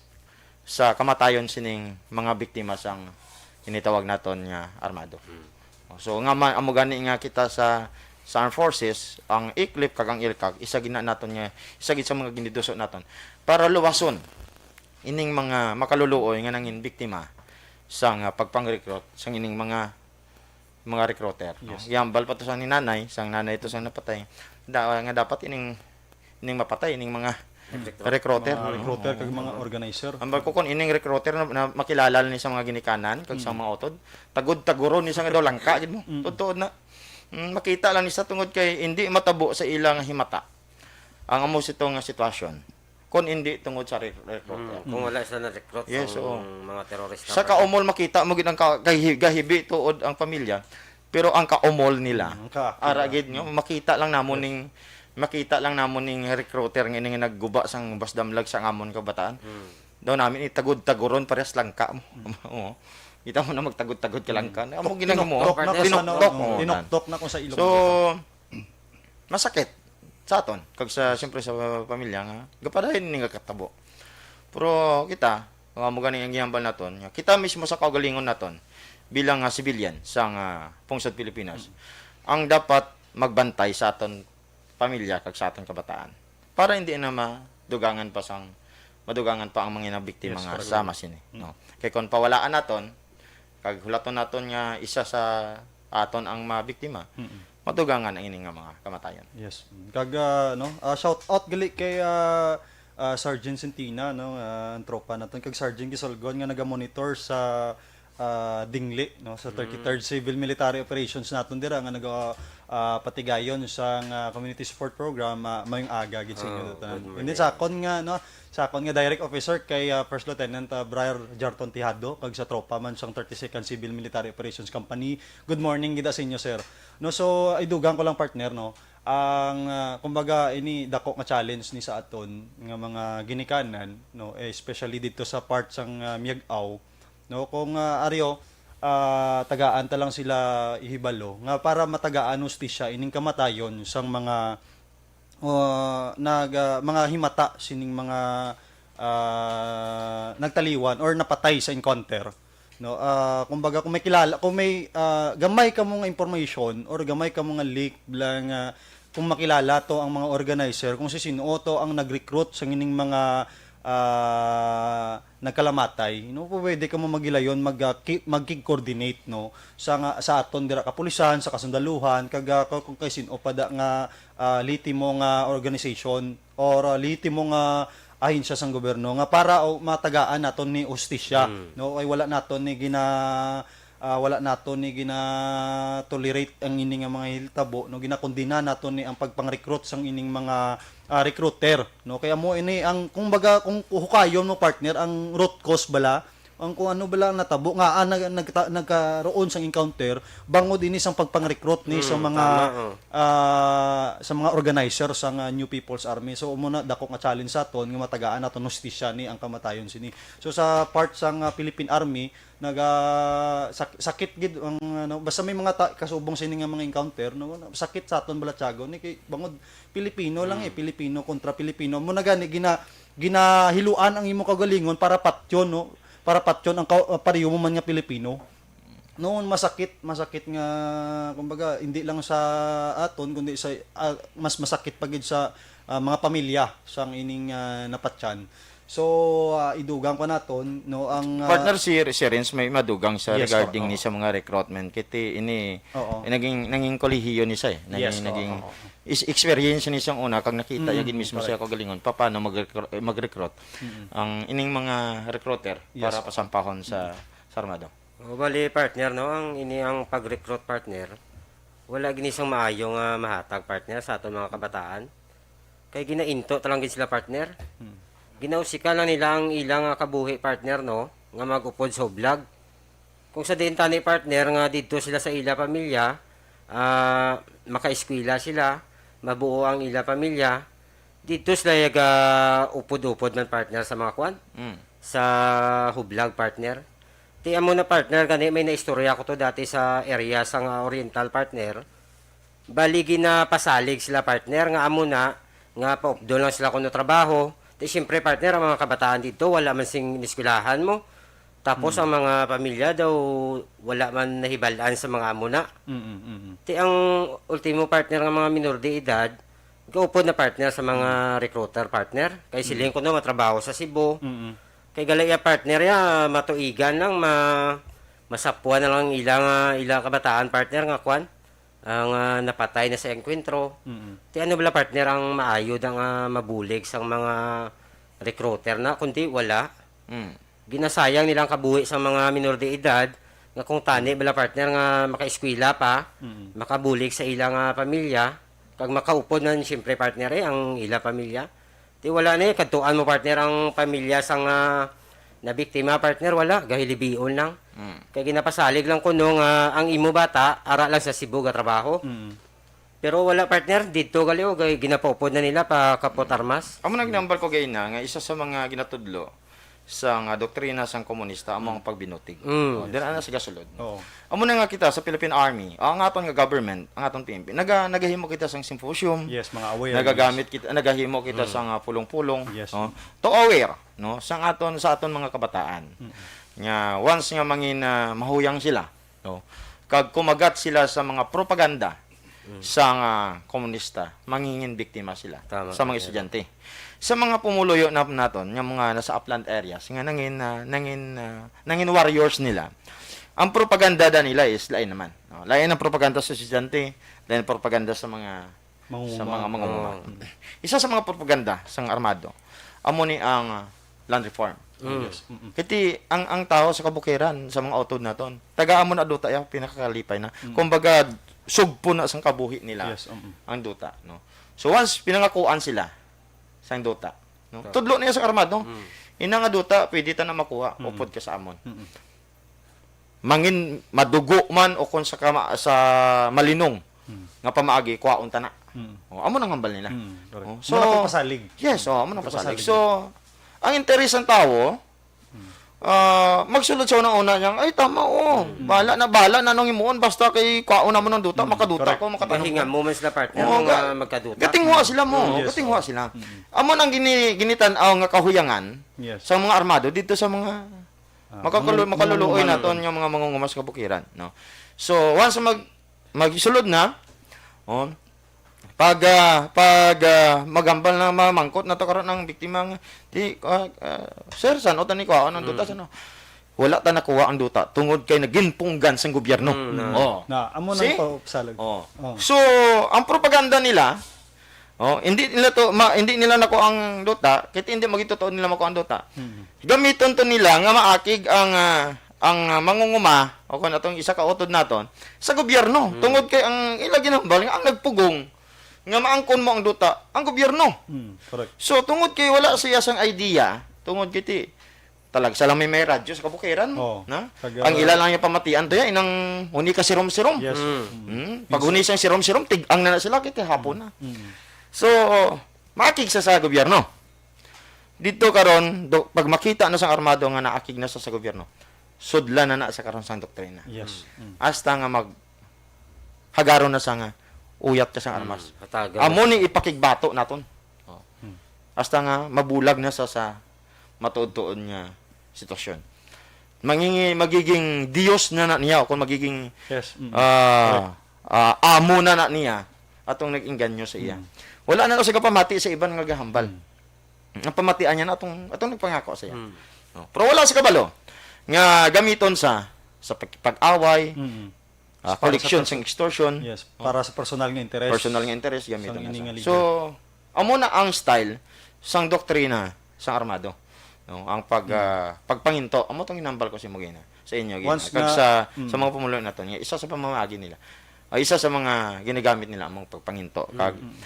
sa kamatayon sining mga biktima sang ginitawag naton nga armado. Hmm. So, nga ma-, amo gani nga kita sa, sa Armed Forces, ang ECLIP kag ang ELCAC, isa gid na naton nga, isa gid sa mga giniduso naton para luwason ining mga makaluluoy nga nangin biktima sang, ah, pagpang-recruit sang ining mga mga recruiter, no? Yes. Yambal pa to sang ni nanay, sang nanay to sang napatay. da-, nga dapat ining, ining mapatay, ining mga Recruiter. Recruiter. Mga recruiter Oo. kag mga organizer. Ang bag ko, kung ining recruiter na, na makilala ni sa mga ginikanan, kag sa Mm. mga utod, tagod-taguron ni sa nga daw langka, gid mo. Mm. Totoo na. Mm, makita lang ni sa tungod kay hindi matabo sa ilang himata ang amo sito nga sitwasyon, kung hindi tungod sa re-, recruiter. Mm, kung Mm. wala sila na-recruit Yes, sang oo. mga terorista Sa pa. kaumol, makita mo gid ang ka-, gahi-, gahibi tuod ang pamilya, pero ang kaumol nila, Mm, ang ka-, ara gid nyo, makita lang namon Yes. ning, makita lang namon ning recruiter nga ini nga nagguba sang basdamlag sa amon kabataan. Mm. Daw namin itagod-taguron parehas langka mo. Mm. Oo. Kita mo na magtagod-tagod ka lang ka. Mm. Amo Tok-, ginahimo. tinoktok na kung sa, Tinoktok, no, oo, tinoktok na kung sa ilong. So, masakit sa aton, kag sa, siyempre, sa pamilya nga gapadayon ni nga katabo. Pero kita, mga mo gani ang gihambal naton, nga kita mismo sa kaugalingon naton bilang nga civilian sa nga pungsod Pilipinas, Mm. ang dapat magbantay sa aton pamilya kag sa aton kabataan para hindi na madugangan pa sang, madugangan pa ang mga nabiktima Yes, nga correct. sama sini, Mm. no? Kay kung pawalaan naton, kag hulaton naton nga isa sa aton ang mabiktima, Mm. madugangan ang ini nga mga kamatayon. Yes. Kag, ah, no, ah, shout out gali kay, ah, ah, Sergeant Centina, no, ah, ang tropa naton, kag Sergeant Gisolgon nga naga-monitor sa, ah, Dingli, no, sa Mm. thirty-third Civil Military Operations naton dira nga naga, ah, patigayon sang, ah, Community Support Program, ah, mayong aga gid sa inyo Oh, tanan. good And then morning. sa akon nga, no, sa akon nga direct officer kay, ah, First Lieutenant, ah, Briar Jarton Tijado, kag sa tropa man sang thirty-second Civil Military Operations Company. Good morning gid sa inyo, sir. No, so, idugang ko lang, partner, no, ang, ah, kumbaga, ini dako nga challenge ni sa aton nga mga ginikanan, no, especially dito sa part sang, ah, Miag-ao, no, kung, ah, aryo, ah, tagaan ta lang sila ihibalo nga para matagaan hustisya ining kamatayon sang mga, ah, nag-, ah, mga himata sining mga, ah, nagtaliwan or napatay sa encounter, no? Ah, kumbaga, kung may kilala, kung may, ah, gamay ka mo nga information or gamay ka mo nga leak, bala nga kung makilala to ang mga organizer, kung si sino to ang nag-recruit sa ining mga, ah, nagkalamatay, no? Pwede ka mo maghilayon, mag, ah, ki-, magkig-coordinate, no? Sa nga, sa aton dira kapulisan, sa kasundaluhan, kag, ah, kung, kung kay sino pa da nga, ah, liti mo nga organization or, ah, liti mo nga ahensya sang gobyerno nga para, o, matagaan naton ni hustisya, Mm. no? Ay wala naton ni gina-, ah, wala naton ni gina-tolerate ang ini nga mga hitabo, no? Ginakondena naton ni ang pagpang-recruit sang ining mga, ah, recruiter, no? Kaya mo ini ang, kung baga, kung hukayon mo, partner, ang root cause bala, ang kung ano bala ang natabo nga, ah, nag-, nagta-, nagkaroon sang encounter bangod ini sang pagpang-recruit ni sa Mm, mga, tama, oh. ah, sa mga organizer sang, ah, New People's Army. So, amo na dako nga challenge sa aton nga matagaan naton hustisya ni ang kamatayon sini. So, sa part sang, ah, Philippine Army, naga-, sak-, sakit gid ang, ano, basta may mga ta-, kasubong sini nga mga encounter, no, sakit sa aton balatyagon ni kay bangod Pilipino lang, eh, Mm. Pilipino kontra Pilipino. Mo na gani gina-, ginahiluan ang imo kaugalingon para patyon, no? Para patyon ang ka-, ah, pareho mo man nga Pilipino. Noon masakit, masakit nga, kumbaga, hindi lang sa aton, kundi sa, ah, mas masakit pa gid sa, ah, mga pamilya sang ining, ah, napatyan. So, ah, idugang pa naton, no, ang, ah, Partner, si, si Renz may madugang sa Yes, regarding po. ni Oo. sa mga recruitment. Kiti ini, Oo. eh, naging, naging kolehiyo ni siya, eh. Naging, Yes, oo, naging oo. is-, experience ni siyang una, kag nakita Mm, niya gid mismo correct. siya kaugalingon, pa-, paano mag-recru-, mag-recruit Mm. ang ining mga recruiter Yes, para oo. pasampahon sa, Mm. sa armado. O, bali, partner, no, ang ini ang pag-recruit, partner, wala gini sang maayo nga mahatag, partner, sa aton mga kabataan. Kay ginainto ta lang gid sila, partner. Hmm. Ginausika lang nila ang ilang, ah, kabuhi, partner, no, nga mag-upod sa hublag. Kung sa diin tani, partner, nga didto sila sa ila pamilya, ah, makaeskwela sila, mabuo ang ila pamilya, didto sila yaga upod-upod man, partner, sa mga kwan, Mm. sa hublag, partner. Ti amo na, partner, gani may naistorya ko to dati sa area sa nga Oriental, partner. Bali, ginapasalig sila, partner, nga amo na, nga paupdon lang sila kuno trabaho. Ti, siyempre, partner, ang mga kabataan dito, wala man sing ineskwelahan mo. Tapos, Hmm. ang mga pamilya daw, wala man nahibal-an sa mga amo na. Mm, mm, mm. Ti, ang ultimo, partner, nga mga minor de edad, gaupod na, partner, sa mga Hmm. recruiter, partner. Kay Hmm. siling ko na, matrabaho sa Cebu. Mm. Kay gali ya, partner, ya, matuigan lang, ma-, masapuan na lang ila nga, ila kabataan, partner, nga kwan. ang, ah, napatay na sa engkwentro. Mm. Ti ano bala, partner, ang maayo da nga mabulig sang mga recruiter na, kundi wala. Mm. Ginasayang nila ang kabuhi sang mga minor de edad, nga kung tani bala, partner, nga makaeskwela pa, Mm. makabulig sa ila nga pamilya, kag makaupod man, siyempre, partner, eh, ang ila pamilya. Ti wala na, eh, kadtuan mo, partner, ang pamilya sang, ah, nabiktima, partner, wala, gahilibion lang. Mm. Kay ginapasalig lang kuno nga ang imo bata, ara lang sa Cebu ga trabaho. Mm. Pero wala, partner, didto gali, o, gay-, ginapaupod na nila pa kapot armas. Amo nang ginambal ko gayna nga isa sa mga ginatudlo sang, ah, doktrina sang komunista amo ang pagbinutig. Mm. Oh, dira na sa gasulod, no? Oo. Amo na nga kita sa Philippine Army, ang aton nga government, ang aton P N P, naga-, nagahimo kita sang symposium, Yes, mga awareness. nagagamit kita, nagahimo kita Mm. sang, ah, pulong-pulong, Yes. no? To aware, no, sang aton, sa aton mga kabataan. Mm. Nga once nga mangin, ah, mahuyang sila, no, kag kumagat sila sa mga propaganda Mm. sang, ah, komunista, mangingin biktima sila Tama, sa mga partner. estudyante. Sa mga pumuluyo na naton, nga mga nasa upland areas, nga nangin, ah, nangin, ah, nangin warriors nila, ang propaganda da nila is lain naman, no? Lain ang propaganda sa estudyante, lain ang propaganda sa mga, Mangunguma. sa mga mangunguma. Oo. Isa sa mga propaganda sang armado, amo ni ang, ah, land reform. Mm. Yes. Mm-mm. Kiti ang, ang tawo sa kabukiran, sa mga utod naton, tagaan mo na duta, ya, pinakakalipay na. Mm. Kumbaga, sugpo na sang kabuhi nila Yes, mm-mm. ang duta, no? So, once pinangakuan sila sang duta, no? Tama. Tudlo niya sa armado, Mm. ina nga duta, pwede ta na makuha, Mm. upod ka sa amon. Mm-mm. Mangin madugo man o kung sa kama-, sa malinong Hmm. nga pamaagi, kuhaon ta na. Hmm. O, amo nang hambal nila. Hmm, correct. O, Amo so, na pagpasalig. Yes, o, amo nang pasalig. Pagpasalig. So, ang interes sang tawo, Hmm. ah, magsulod sa una-una niya, "Ay, tama, o. Hmm. Bahala na, bahala na nung himuon, basta kay kuhaon namon ang duta, Hmm, makaduta correct. ko, makatanom Gahinga ko." mo man sila, partner, O, nga ga-, magkaduta. gatingwa sila mo, Hmm, yes, gatingwa o. sila. Hmm. Amo nang gini-, ginitan-aw nga kahuyangan Yes. sa mga armado dito sa mga Ah, Makakalo-, mga makaluluoy mangunguma naton naton. nga mga mangunguma sa kabukiran, no? So, once mag-, magsulod na, oh, pag, ah, pag, ah, maghambal na mamangkot na to karon ang biktima nga, di, ah, ah, "Sir, san-o ta ni kuhaon ang duta, Mm. san-o?" Wala ta nakuha ang duta tungod kay naginpunggan sang gobyerno. Mm, na. Oh. Na, amo nang See? paupsalag. Oh. Oh. So, ang propaganda nila, Oh, hindi nila to ma-, hindi nila nakuha ang duta, kay hindi magitutuod nila makuha ang duta. Mm. Gamiton to nila nga maakig ang, ah, ang, ah, mangunguma o kung atong isa ka utod naton sa gobyerno. Mm. Tungod kay ang ila ginhambal nga ang nagpugong nga maangkon mo ang duta, ang gobyerno. Mm, correct. So, tungod kay wala siya sang idea, tungod kay ti-, Talagsa lang may, may radyo sa kabukiran, Oo. na? Taga Ang ila lang yung pamatian to yan, inang huni ka sirom-sirom. Yes. Mm. Mm. Mm. Pag Minsan huni siyang sirom-sirom, tig-ang na na sila, kay hapon na. Mm. So, maakig sa, sa gobyerno. Dito karon, do, pag makita na sang armado nga naakig na sa, sa gobyerno, sudlan na na sa karon sang doktrina. Yes. Mm. Mm. Hasta nga mag, hagaron na sa nga, uyat ka sang Mm. armas. Hatagan Amo na ni sa ipakigbato naton. Oh. Mm. Hasta nga mabulag na sa, sa matuod-tuod nga sitwasyon. Mangingi-, magiging Dios na, na niya, o kung magiging, Yes, mm. ah, Correct. ah, amo na, na niya, atong nag-inganyo sa iya. Mm. Wala na siya kapamati sa iban nga gahambal. Mm. Ang pamatian niya na atong, atong nagpangako sa iya. Mm. No? Pero wala sa kabalo nga gamiton sa, sa pag-, pag-away, Mm. ah, Para sa koleksyon perso-, sang extortion. Yes, Oh. para sa personal nga interes. Personal nga interes, gamiton Sang na ini sa. nga leader. So, amo na ang style sang doktrina sang armado. No, ang pag, Mm. ah, pagpanginto, amo tong hinambal ko sa imo gina, sa inyo gina. Once Kag nga sa, sa Mm. mga pumulo naton, nga isa sa pamamaagi nila. Ah, isa sa mga ginagamit nila among pagpanginto. Kag Mm.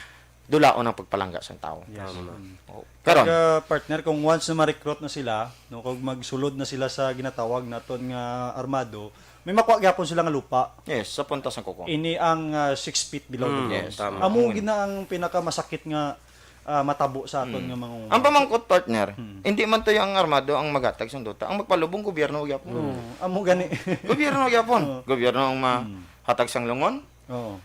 dulaon ang pagpalangga sang tawo. Yes. Tama. Mm. Oh. Karon. Pag, ah, partner, kung once na ma-recruit na sila, no, kung magsulod na sila sa ginatawag naton nga armado, may makuha gyapon sila nga lupa. Yes, sa punta sang kuko. Ini ang, ah, six feet below Mm, the ground. Yes. Tama. Amo Ang gina ang pinakamasakit nga, ah, matabo sa aton Mm. nga mga Ang pamangkot, partner, Mm. hindi man to yung armado ang maghatag sang duta. Ang magpalubong, gobyerno gyapon. Mm. Amo gani. Gobyerno gyapon. Oo. Gobyerno ang ma-, Mm. hatag sang lungon. Oo.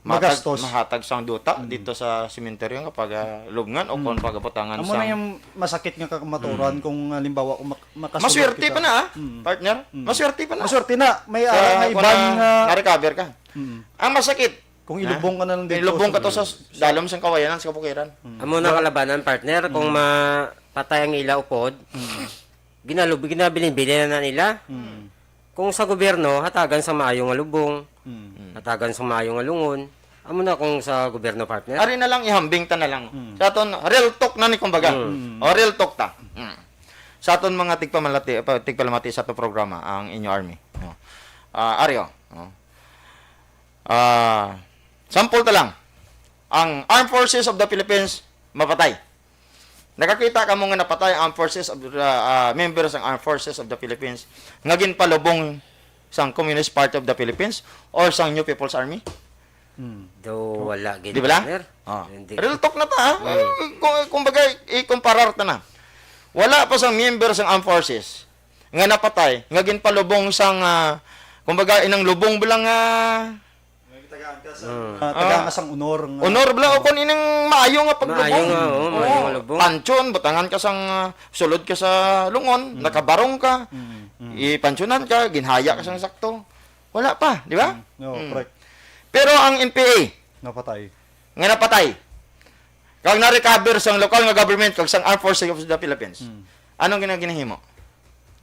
Mahatag, Magastos. mahatag sang duta Mm. dito sa sementeryo nga pag, ah, lubngan o Mm. kung pagabutangan Amo sa na yung masakit nga kamatuoran Mm. kung, halimbawa, kung mak-, makasulod Maswerte kita. pa na, ah, Mm. partner. Mm. Maswerte pa na. Maswerte na. May, Sa ah, may kuwan iban na nga na-recover ka. Mm. Ang masakit, Kung ha? ilubong ka na lang dito Ilubong sa ka to sa dalom sang kawayanan sa kabukiran. Mm. Amo na Wa- kalabanan, partner, kung Mm. mapatay ang ila upod, Mm. ginalub-, ginabilin-bilin na nila. Mm. Kung sa gobyerno, hatagan sa maayo nga lubong, Mm. hatagan sa maayo nga lungon, amo na kung sa gobyerno, partner. Ari na lang, ihambing ta na lang. Mm. Sa aton, real talk na ni, kumbaga. Mm. O, real talk ta. Mm. Sa aton mga tigpamalati-, pa-, tigpalamati sa aton programa, ang inyo army. No? Ah, ari, o. No? Ah, sample ta lang. Ang Armed Forces of the Philippines, mapatay. Nakakita ka mo nga napatay ang Armed Forces of the, ah, members ng Armed Forces of the Philippines nga ginpalubong sang Communist Party of the Philippines or sang New People's Army? Hmm. Do, wala gid, Di ba? Sir. Ah. Hindi. Real talk na ta, ha? Hmm. Kung, kumbaga, i-comparar ta na. Wala pa sang member sang Armed Forces nga napatay, nga ginpalubong sang, ah, kumbaga, inang lubong ba lang, ah, Nga gitagaan ka sa, Mm. ah, tagaan ka sang honor nga honor bala, o kung ining maayo nga paglubong. Maayo nga, oo, maayo Oo. nga lubong. Pansyon, butangan ka sang, ah, sulod ka sa lungon, Mm. nakabarong ka, Mm, mm. ipansyonan ka, ginhaya ka sang sakto. Wala pa, di ba? Mm. Oo, Mm. correct. Pero ang N P A, Napatay. nga napatay, kag na-recover sang lokal nga government kag sang Armed Forces of the Philippines. Mm. Anong gina-, ginahimo?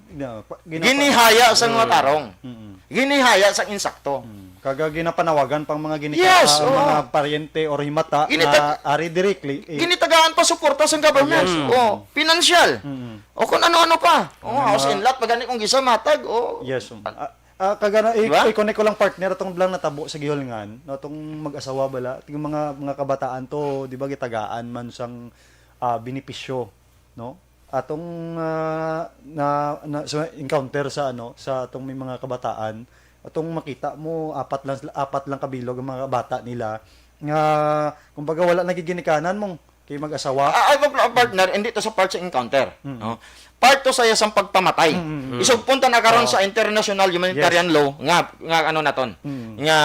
Gina-, pa-, ginapa- Ginihaya sang Mm. matarong. Mm-mm. Ginihaya sang insakto. Mm. Kaga ginapanawagan pang mga ginika-, Yes, ah, oo. mga paryente or himata Ginita- nga ari directly, eh. Ginitagaan pa suporta sang government. Yes, oo. Oh, financial. Mm-mm. O kung ano-ano pa. O, May house mga and lot, pagani kung gisa matag, o. Yes, um, ah, ah, kaga na, i-, Di ba? i-connect ko lang, partner, atong lang natabo sa Gihulngan, no, atong mag-asawa bala, yung mga, mga kabataan to, di ba, gitagaan man sang, ah, benepisyo, no? Atong, ah, na, na, sa encounter sa, ano, sa atong may mga kabataan, atong makita mo, apat lang sila, apat lang kabilog ang mga bata nila nga, kumbaga, wala nagiginikanan mong kay mag-asawa. Ah, ay, wag lang, partner, hindi to sa part sa encounter, Mm. no? Part to sa iyang pagpamatay. Mm, mm, mm. Isugpon ta na karon Oh. sa international humanitarian Yes. law nga, nga ano naton, Mm. nga,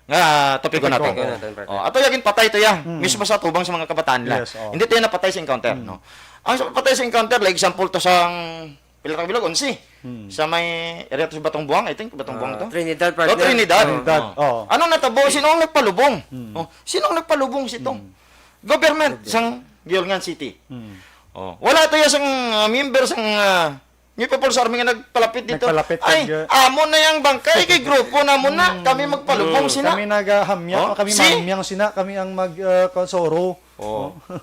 nga topiko Topiko. naton. Topiko naton, partner. Oh, ato ya ginpatay to ya, Mm. mismo sa tubang sa mga kabataan nila. Yes, oh. Hindi to ya napatay sa encounter, Mm. no? Ang sa patay sa encounter, like example to sang, pila ka bilog? Onse. Mm. Sa may area to sa Batong Buang, I think, Batong Buang Ah, to? Trinidad, Oh, partner. Trinidad. Trinidad, Oh. oh. Ano natabo? Sino ang nagpalubong? Mm. Oh, sino ang nagpalubong sito? Mm. Government Government. sang Gihulngan City. Mm. Oh, wala to ya sang, ah, member sang, ah, New People's Army nga nagpalapit dito. Nagpalapit Ay, kag, ah, amo na yang bangkay kay grupo na mo na. Mm. Kami magpalubong Mm. sina. Kami nagahamya, Oh, kami see? mahamyang sina, kami ang mag, ah, konsoro. Oh. Oh.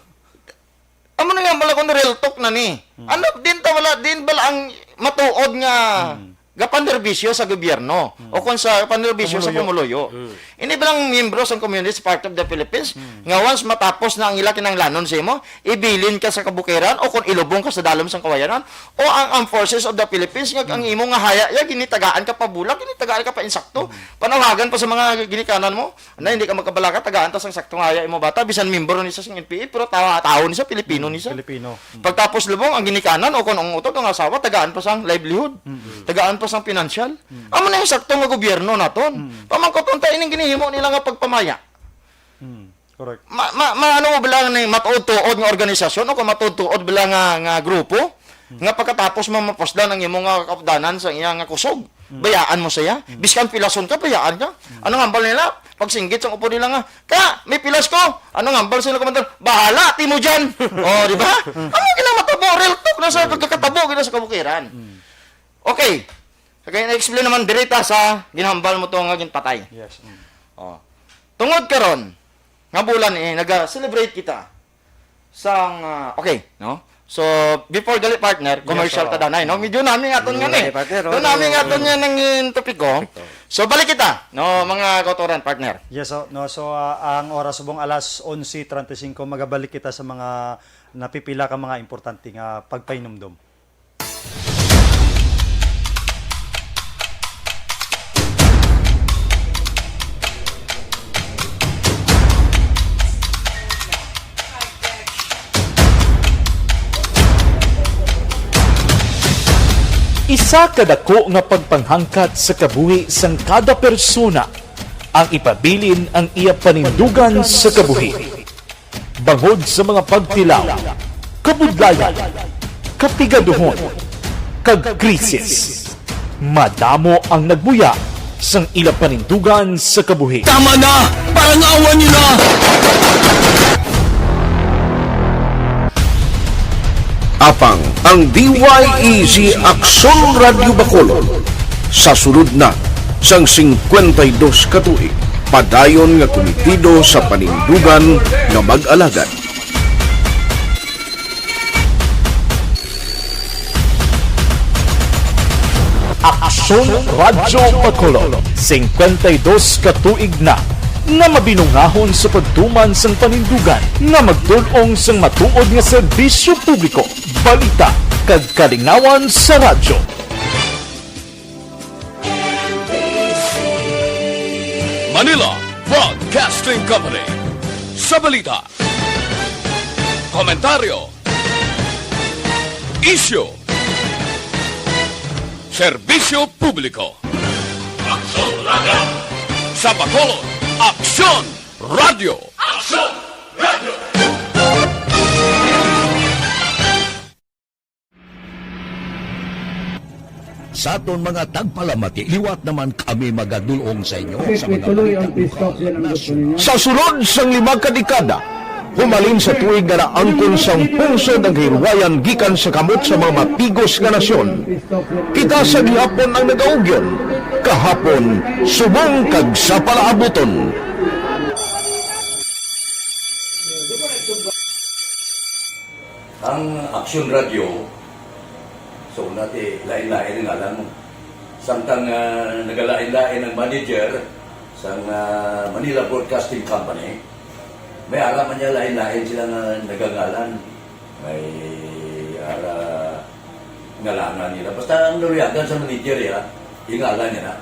Amo na nga bala kung real talk na ni. Mm. Ano din ta wala din bala ang matuod nga Mm. gapanerbisyo sa gobyerno Mm. o kung sa panerbisyo sa Pumuluyo. pumuluyo. Mm. Ini ba lang miyembro sang Communist Party of the Philippines Mm. nga once matapos na ang ila kinahanglanon sa imo, ibilin ka sa kabukiran o kung ilubong ka sa dalom sang kawayanan o ang Armed Forces of the Philippines nga ang Mm. imo nga haya ya ginitagaan ka pa bulag, ginitagaan ka pa insakto, Mm. panawagan pa sa mga ginikanan mo na hindi ka magkabalaka, tagaan ta sang sakto nga haya imo bata, bisan miyembro ni sa sang N P A, pero tawo, tawo ni sa Pilipino Mm, ni sa. Pilipino. Mm. Pagtapos lubong ang ginikanan o kung ang utod ang asawa, tagaan pa sang livelihood. Mm. Tagaan pa sang financial. Mm. Amo na yung sakto nga gobyerno naton. Mm. Pamangkot unta ining ginihimo nila nga pagpamaya. Mm. Correct. Ma, ma, ma, ano mo bala ni matuod-tuod nga organisasyon o kung matuod-tuod bala nga, nga grupo Mm. nga pagkatapos mamapuslan ang imo nga kaupdanan sa iya nga kusog? Mm. Bayaan mo siya? Mm. Biskan pilason ka, bayaan ka? Mm. Anong hambal nila? Pagsinggit sa upo nila nga, "Ka, may pilas ko." Anong hambal sila, Commander? "Bahala, timo dyan." Oh, di ba? Mm. Amo gina matabo, real talk na sa Mm. pagkakatabo gina sa kabukiran. Mm. Okay. Kaya na-explain naman dirita sa ginhambal mo to nga ginpatay. Yes. Mm. Oh. Tungod karon, nga bulan eh, naga-celebrate kita sang, ah, okay, no? So, before gali, partner, Yes, commercial oo. ta danay, no? Medyo nami nga aton nga Mm, ni. okay, partner, Doon oo. nami nga aton nga nang topiko. Perfecto. So, balik kita, no, mga kautoran, partner. Yes, so, no, so, ah, ang oras subong alas onse treinta y cinco, magabalik kita sa mga napipila ka mga importante nga pagpahinumdom. Isa ka dako nga pagpanghangkat sa kabuhi sang kada persona ang ipabilin ang iya panindugan sa kabuhi. Bangod sa mga pagtilaw, kabudlayan, kapigaduhon, kag krisis, madamo ang nagbuya sang ila panindugan sa kabuhi. Tama na! Parang awa niyo na! Apang ang D Y E G Aksyon Radyo Bacolod Sa sulod na sang singkwenta y dos ka tuig, padayon nga kumitido sa panindugan nga mag-alagad. Aksyon Radyo Bacolod, singkwenta y dos ka tuig na nga mabinungahon sa pagtuman sang panindugan nga magtul-ong sang matuod nga serbisyo publiko, balita, kag kalingawan sa radyo. Manila Broadcasting Company. Sa balita, komentaryo, isyu, serbisyo publiko. Aksyon Radyo. Sa Bacolod, Aksyon Radyo. Aksyon Radyo. Sa aton mga tagpalamati, liwat naman kami magadul-ong sa inyo sa mga balita lokal, nasyonal. Sa sulod sang lima ka dekada, humalin sa tuig nga naangkon sang pungsod ang kahirwayan gikan sa kamot sa mga mapigos nga nasyon, kita sa gihapon ang nagaugyon, kahapon, subong kag sa palaabuton. Ang Aksyon Radyo, so, una ti, lain-lain ang ngalan mo. Samtang, ah, nagalain-lain ang manager sang, ah, Manila Broadcasting Company, may ara man niya lain-lain sila nga nagangalan. May ara ngalanan nila. Basta ang naluyagan sa manager, ya, yung ngalan niya na.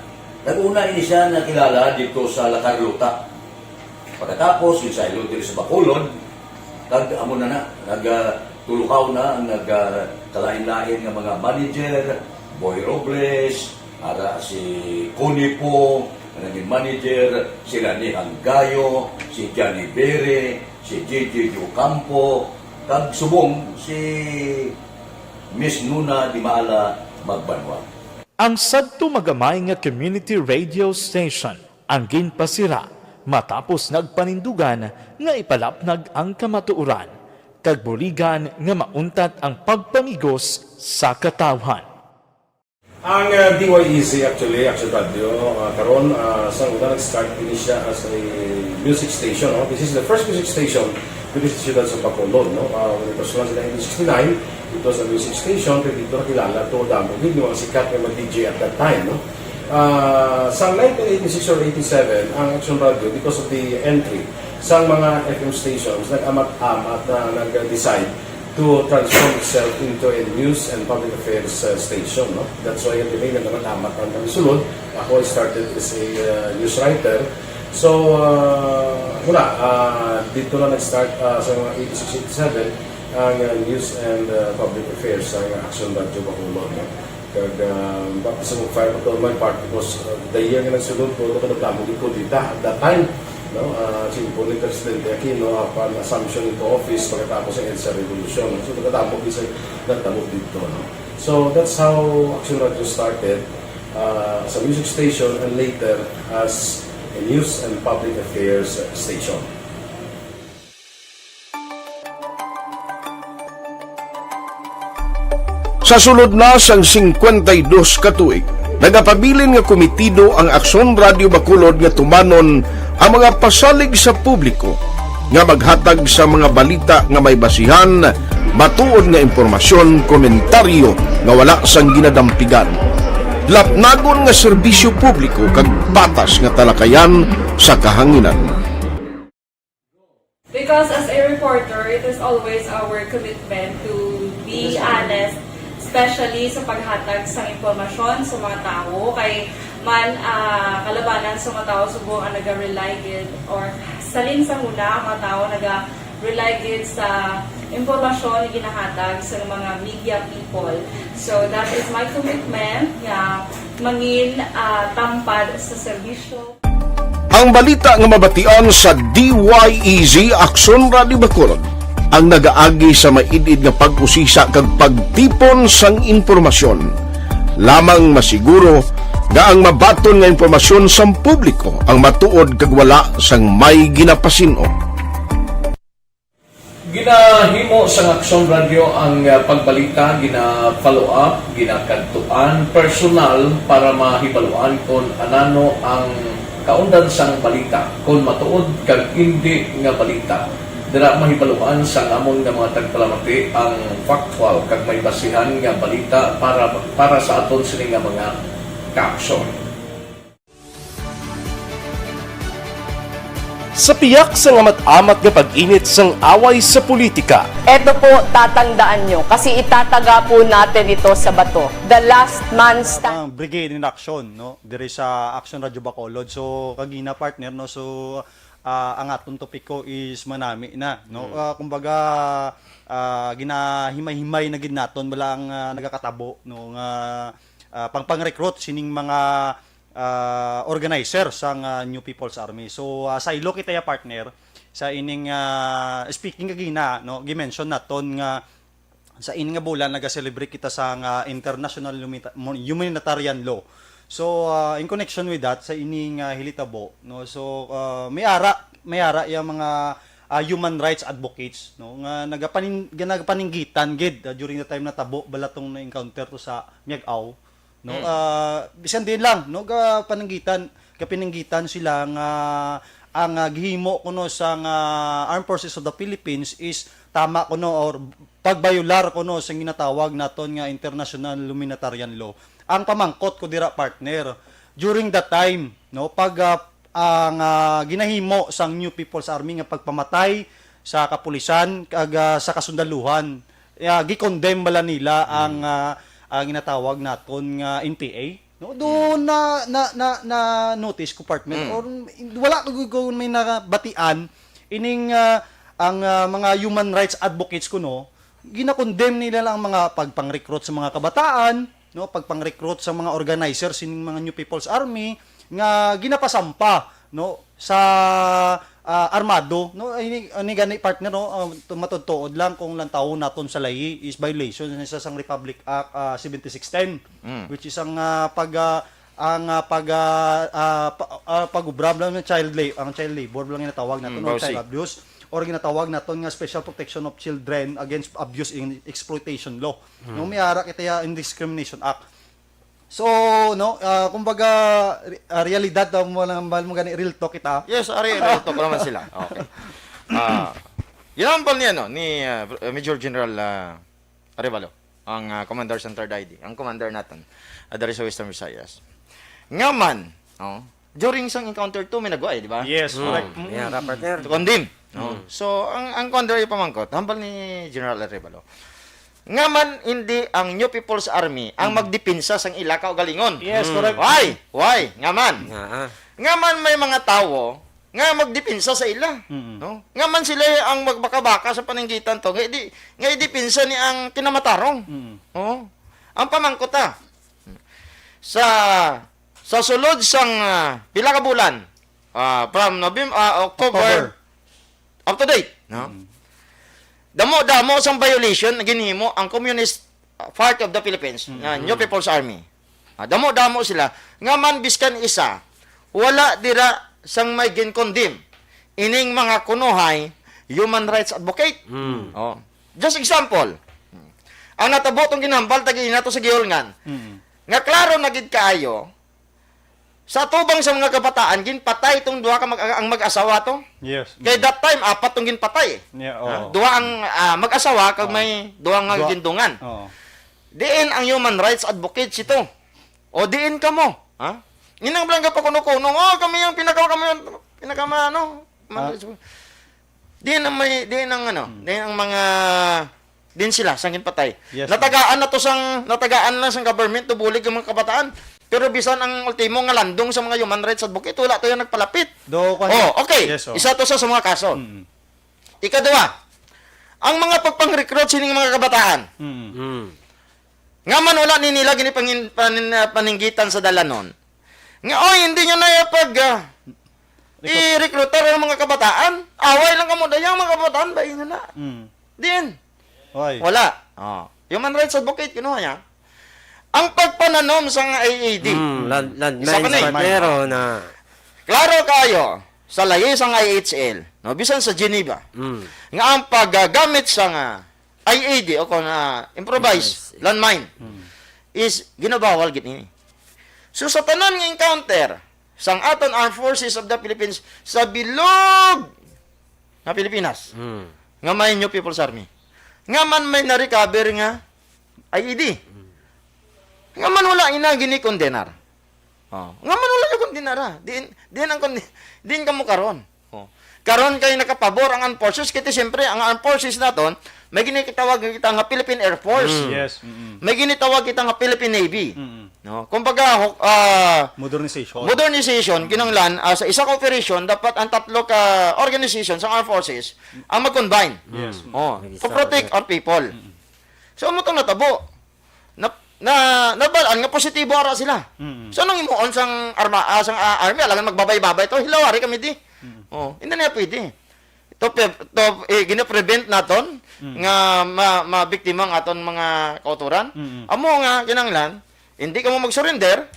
Nag-una ini siya nakilala dito sa La Carlota. Pagkatapos, yung saylo diri sa Bacolod, kag amo na na, nag, ah, tulukaw na ang nag, ah, kalain-lain nga mga manager, Boy Robles, ara si Connie Po, nga naging manager, si Rani Hanggayo, si Johnny Bere, si J J Ocampo, kag subong si Miss Nuna Di Maala Magbanwa. Ang sadto magamay nga community radio station ang ginpasira matapos nagpanindugan nga ipalapnag ang kamatuoran kag buligan nga mauntat ang pagpamigos sa katawhan. Ang, uh, D Y E Z actually, Action Radio, uh, karon, uh, sa una nag-start ini siya as a music station, no? This is the first music station diri sa siyudad sa Bacolod, no? Uh, when it was launched in nineteen sixty-nine, it was a music station, pero dito nakilala to, damo gid yung mga sikat nga mga D J at that time, no? Ah, sa nineteen eighty-six or eighty-seven, ang Action Radio, because of the entry sa mga F M stations, nag-amat-amat na nag-decide to transform itself into a news and public affairs, uh, station, no? That's why ang name nag-amat-amat ang sulod. Ako, I started as a, uh, news writer. So, uh, wala, uh, dito na nag-start, uh, sa mga eighty-six, eighty-seven, ang, uh, news and, uh, public affairs sa Action Radio Bacolod, no? Kag, ah, baptism of fire pa to my part because, ah, the year nga nagsulod ko, ano ka nagdamo gid ko dita at that time, no? Ah, si Bonnie Presidente Aquino, upon assumption into office pagkatapos ng EDSA Revolution. So, nagdamo gid sa nagdamo dito, no? So, that's how Action Radio started, ah, as a music station and later as a news and public affairs station. Sa sulod na sang singkwenta y dos ka tuig, nagapabilin nga kumitido ang Aksyon Radio Bacolod nga tumanon ang mga pasalig sa publiko nga maghatag sa mga balita nga may basihan, matuod nga impormasyon, komentaryo nga wala sang ginadampigan, lapnagon nga serbisyo publiko kag patas nga talakayan sa kahanginan. Because as a reporter, it is always our commitment to be honest, especially sa paghatag sa impormasyon sa mga tawo. Kay man, ah, kalabanan sa mga tawo subong ang naga-rely gid or salin sa huna ang mga tawo naga-rely gid sa impormasyon nga ginahatag sa mga media people. So that is my commitment nga mangin, ah, tampad sa serbisyo. Ang balita nga mabatian sa D Y E Z Aksyon Radio Bacolod ang nagaagi sa maid-id nga pag-usisa kag pagtipon sang impormasyon. Lamang masiguro nga ang mabaton nga impormasyon sang publiko ang matuod kag wala sang may ginapasin-o. Ginahimo sang Aksyon Radyo ang, ah, pagbalita, gina-follow up, ginakadtuan personal para mahibaluan kon anano ang kaundan sang balita, kon matuod kag indi nga balita. Dira mahibaluan sang amon nga mga tagpalamati ang factual kag may basihan nga balita para, para sa aton sini nga mga kaaksyon. Sa piyak sang amat-amat nga pag-init sang away sa politika, Eto po, tatandaan nyo, kasi itataga po natin ito sa bato. The last man standing. Ang Brigade in Action, no? Diri sa Action Radio Bacolod. So, kagina, partner, no? So, ah, ang aton topiko is manami na, no? Ah, kumbaga, ah, ginahimay-himay na gid naton bala ang, ah, nagakatabo, no? Nga, ah, pang-pang-recruit sining mga, ah, organizer sang, ah, New People's Army. So, ah, saylo kita ya, partner, sa ining, ah, speaking kagina, no? Gimension naton nga sa ini nga bulan naga-celebrate kita sa nga International Humita- Humanitarian Law. So, ah, in connection with that, sa ini nga hilitabo, no? So, ah, may ara, may ara yang mga, ah, human rights advocates, no, nga nagapanin, nga nagapaninggitan gid, ah, during the time natabo bala tong na-encounter to sa Miag-ao, no? Ah, bisan din lang, no, gapaninggitan, gapaninggitan sila nga ang, ah, gihimo kuno sa nga Armed Forces of the Philippines is tama kuno or pagbayular kuno sa ginatawag naton nga international humanitarian law. Ang pamangkot ko dira, partner, during that time, no, pag, ah, ang, ah, ginahimo sang New People's Army nga pagpamatay sa kapulisan kag, ah, sa kasundaluhan, ah, gi-condemn bala nila ang, ah, ang ginatawag naton nga N P A, no? Doon na na na, na notice ko, partner, or wala ko, ko may nabatian ining, ah, ang, ah, mga human rights advocates ko, no, ginakondemn nila lang ang mga pagpang-recruit sa mga kabataan, no, pagpang-recruit sa mga organizer sining mga New People's Army nga ginapasampa, no, sa, ah, armado, no. Ini, ini gani, partner, no, ah, tu- matuod-tuod lang, kung lantawon naton sa layi is violation sa sang Republic Act, ah, seventy-six ten, which is ang, ah, pag, ah, ang, ah, pag, ah, ah, pa- ah, pag-ubra lang ng child la- ang child labor lang ginatawag naton, Mm, no, bawsi. Child abuse, or ginatawag naton nga Special Protection of Children Against Abuse and Exploitation Law. No, may ara kita ya Indiscrimination Act. So, no, ah, kumbaga, re- ah, realidad daw mo lang, mahal mo gani, real talk kita. Yes, ari, real talk naman sila. Okay. Ah, ginambal niya, no, ni ah, Major General ah, Arevalo, ang ah, commander sa third I D, ang commander naton, ah, dari sa Western Visayas. Nga man, oh, during sang encounter two, may nagwa, eh, di ba? Yes, correct. Yeah, partner. To condemn. No? So, ang ang kuan diri pamangkot, hambal ni General Arevalo. Nga man hindi ang New People's Army ang magdepensa sang ila kaugalingon. Yes, correct. Why? Why? Nga man. Ah, ah. Nga man may mga tawo nga magdepensa sa ila. No? Nga man sila ang magbakabaka sa paninggitan to. Nga di nga idepensa ni ang kinamatarong. Oh. Ang pamangkot, ah, sa sa sulod sang ah, pila ka bulan, ah, from November, ah, October, October. Up to date, no? Damo-damo sang violation na ginhimo ang Communist ah, Party of the Philippines, na New People's Army. Ah, damo-damo sila. Nga man, biskan isa, wala dira sang may gin-condemn ining mga kunuhay human rights advocate. Oh. Just example, ang natabo tong ginhambal tagi nato sa Giholngan, nga klaro na gid kaayo, sa tubang sa mga kabataan, ginpatay tong duha ka mag ang mag-asawa to. Yes. Kay that time, apat tong ginpatay. Eh. Yeah, Ah, oo. Duha ang ah, mag-asawa kag may duha nga Duha. gindungan. Oo. Diin ang human rights advocates ito. O diin kamo, ha? Inang lang ka pa kuno-kuno, oh, kami ang pinaka kami ang pinaka ano. Ah. Diin ang may diin ang ano, diin ang mga din sila sang ginpatay. Yes, Natagaan na to sang natagaan na sang government to bulig ang mga kabataan. Pero bisan ang ultimo nga landong sa mga human rights advocate, wala tayo nagpalapit. Do, kwan- Oh, okay. Yes, oh. Isa to sa, sa mga kaso. Mm. Ikaduha, ang mga pagpang-recruit sining mga kabataan. Mm. Mm. Nga man wala ni nila gini pangin, panin, ah, paninggitan sa dalanon. Nga, oy, hindi nyo na ipag uh, i-recruiter ang mga kabataan. Away lang kamo dayang mga kabataan ba yun na? Mm. Din. Why? Wala. Oh. Human rights advocate, kinuha niya. Ang pagpananom sa nga I E D. Mm, land, land Isa pa mines, ni. partner, oh, na. Klaro kayo, sa layi sang I H L, no, bisan sa Geneva, Mm. nga ang paggamit sa nga I E D o kon, ah, improvised Improvised. landmine Mm. is ginabawal gid ini. So, sa tanan nga encounter sang aton Armed Forces of the Philippines sa bilog nga Pilipinas, Mm. nga may New People's Army, nga man may na-recover nga I E D, nga man wala ina ginikondenar. Oh, nga man wala yung kondenar, ah. Diin, diin ang kondi-, diin kamo karon? Oh. Karon kay nakapabor ang armed forces, kay siyempre ang armed forces naton may ginitawag kita nga Philippine Air Force. Mm. Yes. Mm-mm. May ginitawag kita nga Philippine Navy. Mm-mm. No? Kumbaga, ho-, ah, Modernization. modernization, kinahanglan, ah, sa isa ka operation, dapat ang tatlo ka organization sa armed forces ang mag-combine. Yes. Oh, Mag-isa to protect ka. our people. Mm-mm. So, amo tong natabo. Na, na, nabalaan nga positibo ara sila. Mm. So, anong himuon sang arma, ah, sang, ah, army? Alangan magbabay-babay to. Hilaw, ari kami di. Mm. Oh, hindi na pwede. To, pe-, to, eh, gina-prevent naton Mm. nga ma-, mabiktima ang aton mga kauturan. Mm. Amo nga, kinahanglan, hindi ka mo mag-surrender,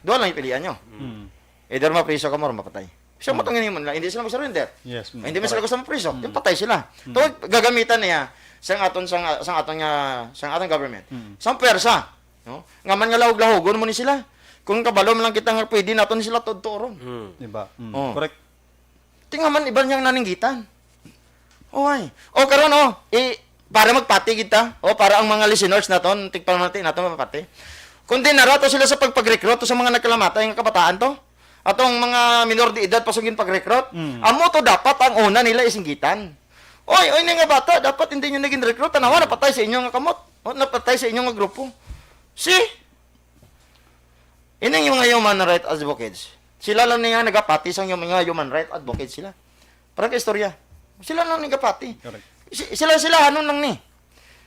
duha lang ipilian nyo. Mm. Either mapriso ka mo or mapatay. So, Mm. matong yun nila, hindi sila mag-surrender. Yes, mm, Hindi man sila correct. gusto mapriso, Mm. yung patay sila. Mm. Tungod gagamitan niya sang aton, sang, sang aton nga, sang aton government. Mm. Sang pwersa, no? Nga man nga lahog-lahogon mo ni sila. Kung kabalo man lang kita nga pwede naton sila tudturon. Mm. Diba? Mm. Oh. Correct. Tingaman iban niyang naninggitan. Oy. O karon, o, i-, para magpati kita, o para ang mga listeners naton, tigpamati naton mapati. Kung dinara to sila sa pagpag-recruit sa mga nagkalamatay nga kabataan to, atong mga minor de edad pa sa ginpag-recruit, Mm. amo to dapat ang una nila isinggitan. Oy, oy, ni nga bata, dapat hindi nyo naging recruit. Tanawa, napatay sa inyo nga kamot. O, napatay sa inyo nga grupo. See? Ining mga human rights advocates, sila lang niya nagapati sa mga human rights advocates sila. Parang istorya. Sila lang nagapati. Correct. Si-, sila, sila, ano lang ni.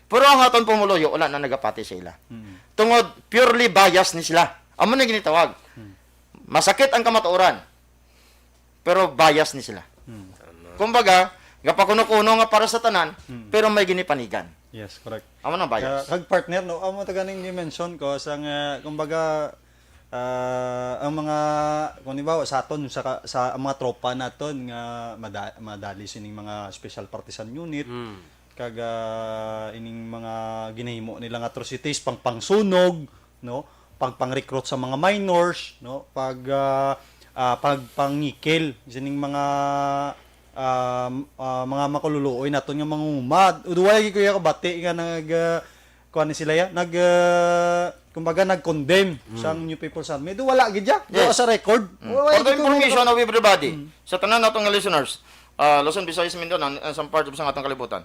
Pero ang aton pumuluyo, wala na nagapati sa ila. Mm. Tungod, purely bias ni sila. Amo na ginitawag. Mm. Masakit ang kamatuoran. Pero bias ni sila. Mm. Kumbaga, gapakuno-kuno nga para sa tanan, Mm. pero may ginipanigan. Yes, correct. Amo na bias. Ka-, kag partner, no, amo ta ganing gi-mention ko sa nga, kumbaga, ah, ang mga, kung di ba, sa aton, sa ka-, sa ang mga tropa naton nga mada-, madali sining mga special partisan unit, Mm. kag, ah, ining mga ginahimo nila nga atrocities, pang pangsunog, no? Pag pang-recruit sa mga minors, no? Pag, ah, ah, pag pangikil sining mga, ah, ah, mga makaluluoy naton nga mangumad. Uduway gyud ko ya kabati nga nag, ah, kuwan ni sila ya, nag, ah, kumbaga nag-condemn Mm. sang New People's Army. Do wala gid ya. Do Yes. sa record. Mm. Wala For the gyud ko information nag- of everybody, Mm. sa tanan natong nga listeners, ah, Luzon, Visayas, Mindanao, and some parts of sa atong kalibutan,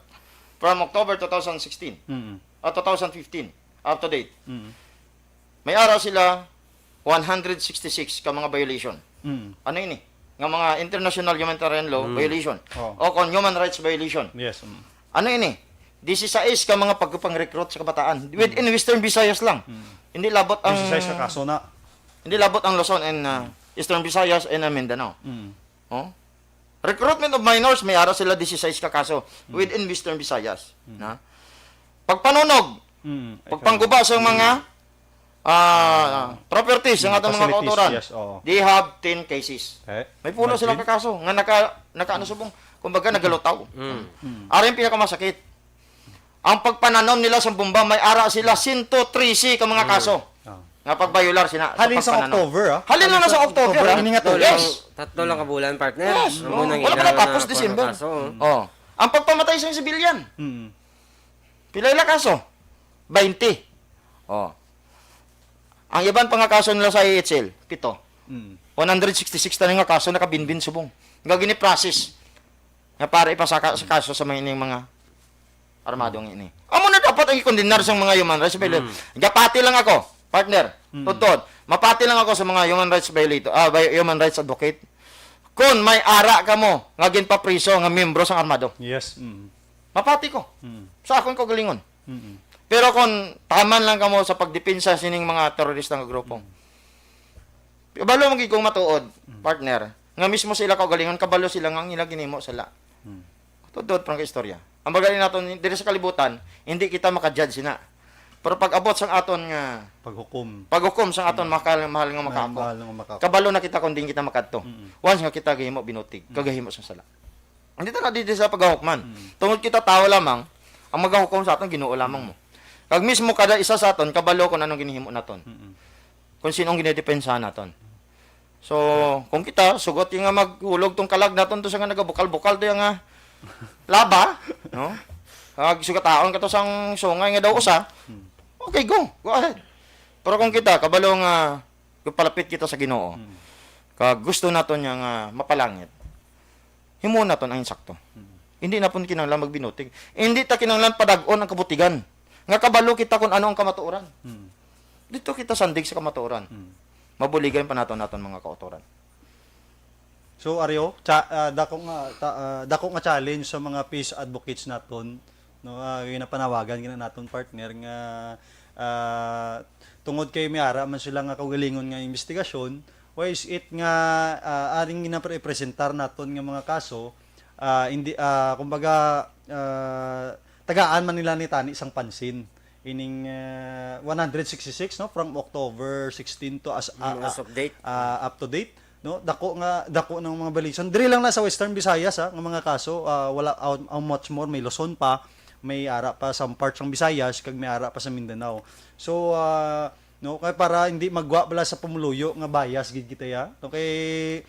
from October two thousand sixteen, Mm. ah, two thousand fifteen, up to date, Mm. may ara sila one hundred sixty-six ka mga violation. Mm. Ano ini? Nga mga international humanitarian law Mm. violation. Oh. O kon human rights violation. Yes, mm. Ano ini? Disisais ka mga pagpang-recruit sa kabataan. Within Mm. Western Visayas lang. Mm. Hindi labot ang Disisais ka kaso na. Hindi labot ang Luzon and, uh, Mm. Eastern Visayas and, uh, Mindanao. Mm. Oh? Recruitment of minors, may ara sila disisais ka kaso Mm. within Western Visayas. Mm. Na? Pagpanunog, Mm. Ay, pagpangguba sa mm. mga, ah, properties, Mm, sa atong mga facilities, kautoran, yes, oo. they have ten cases. Eh, May pulo sila imagine. ka kaso nga naka, naka ano subong, kumbaga nagalutaw. Mm. Mm. Ari ang pinakamasakit. Ang pagpananom nila sa bomba, may ara sila sento trese ka mga Mm. kaso Oh. nga pagbayular sina sa Halin sa pagpananom. October, ah. Halin lang Halin na sa sa October, October, ah. ini nga Tatlo tuig. lang, Yes. tatlo lang ka bulan, partner. Yes. Amo Oh, nang wala pa ina natapos nga December. kaso, oh. Oh. Ang pagpamatay sa civilian. Mm. Pila ila kaso? Baynte. Oh. Ang iban pa nga kaso nila sa I H L, pito. Mm. One hundred sixty-six tanan nga kaso nakabinbin subong. Nga gini-process. Nga para ipasaka sa kaso sa mga ining mga armadong ini. Amo na dapat ang ikondenar sang mga human rights violator. Mm. Gapati lang ako, partner. Mm. Totoo. Mapati lang ako sa mga human rights violator, ah, vi-, human rights advocate. Kung may ara kamo nga ginpapriso nga miyembro sang armado. Yes. Mm. Mapati ko. Mm. Sa akon kaugalingon. Mm. Pero kung taman lang kamo sa pagdepensa sining mga terorista nga grupo, Mm. kabalo man gid kong matuod, Mm. partner, nga mismo sa ila kaugalingon, kabalo sila nga ang ila ginhimo sala. Mm. Tudot, parang istorya. Ang bagali naton diri sa kalibutan, hindi kita maka-judge na. Pero pag-abot sang aton nga Paghukom. paghukom sang aton Mm. mahal, mahal nga Mahal, makaako, mahal nga makaako. kabalo na kita kung diin kita makadto. Mm. Once nga kita gahimo binutig, Mm. kagahimo sang sala. Hindi ta na didi sa paghukman. Mm. Tungod kita tawo lamang, ang magahukom sa aton Ginoo lamang mo. Kag mismo kada isa sa aton kabalo kung anong ginhimo naton. Mm. Kung sino ang ginidepensahan naton. So, kung kita, sugot yung nga maghulog tong kalag naton to sa nga nagabukal-bukal to yung nga laba, no? Ag sugataon ka to sang sungay nga daw usa, Hmm. okay, go. Go ahead. Pero kung kita, kabalo nga palapit kita sa Ginoo, Hmm. kag gusto naton niya nga mapalangit, himuon naton ang insakto. Hmm. Hindi na pun kinahanglan magbinutig. Hindi ta kinahanglan padag-on ang kabutigan. Nga kabalo kita kung ano ang kamatuoran. Hmm. Dito kita sandig sa kamatuoran. Hmm. Mabuligan pa naton aton mga kautoran. So, Ario, cha-, ah, dako nga, ta-, ah, dako nga challenge sa mga peace advocates naton, no, ah, ginapanawagan gina naton partner nga, ah, tungod kay may ara man sila nga kaugalingon nga investigasyon, why is it nga, ah, aring ginapresentar naton nga mga kaso, ah, hindi, ah, kumbaga, ah, tagaan man nila ni tani sang pansin ining, ah, one hundred sixty-six, no, from October sixteen to as, ah, Mm, as ah, of date. ah, up to date, no? Dako nga, dako ng mga violation. Diri lang na sa Western Visayas, ha, nga mga kaso, ah, wala, how, how much more, may Luzon pa, may ara pa sa parts ng Visayas, kag may ara pa sa Mindanao. So, ah, no, kay para hindi magwa bala sa pumuluyo nga bias gid kita, ya. Okay,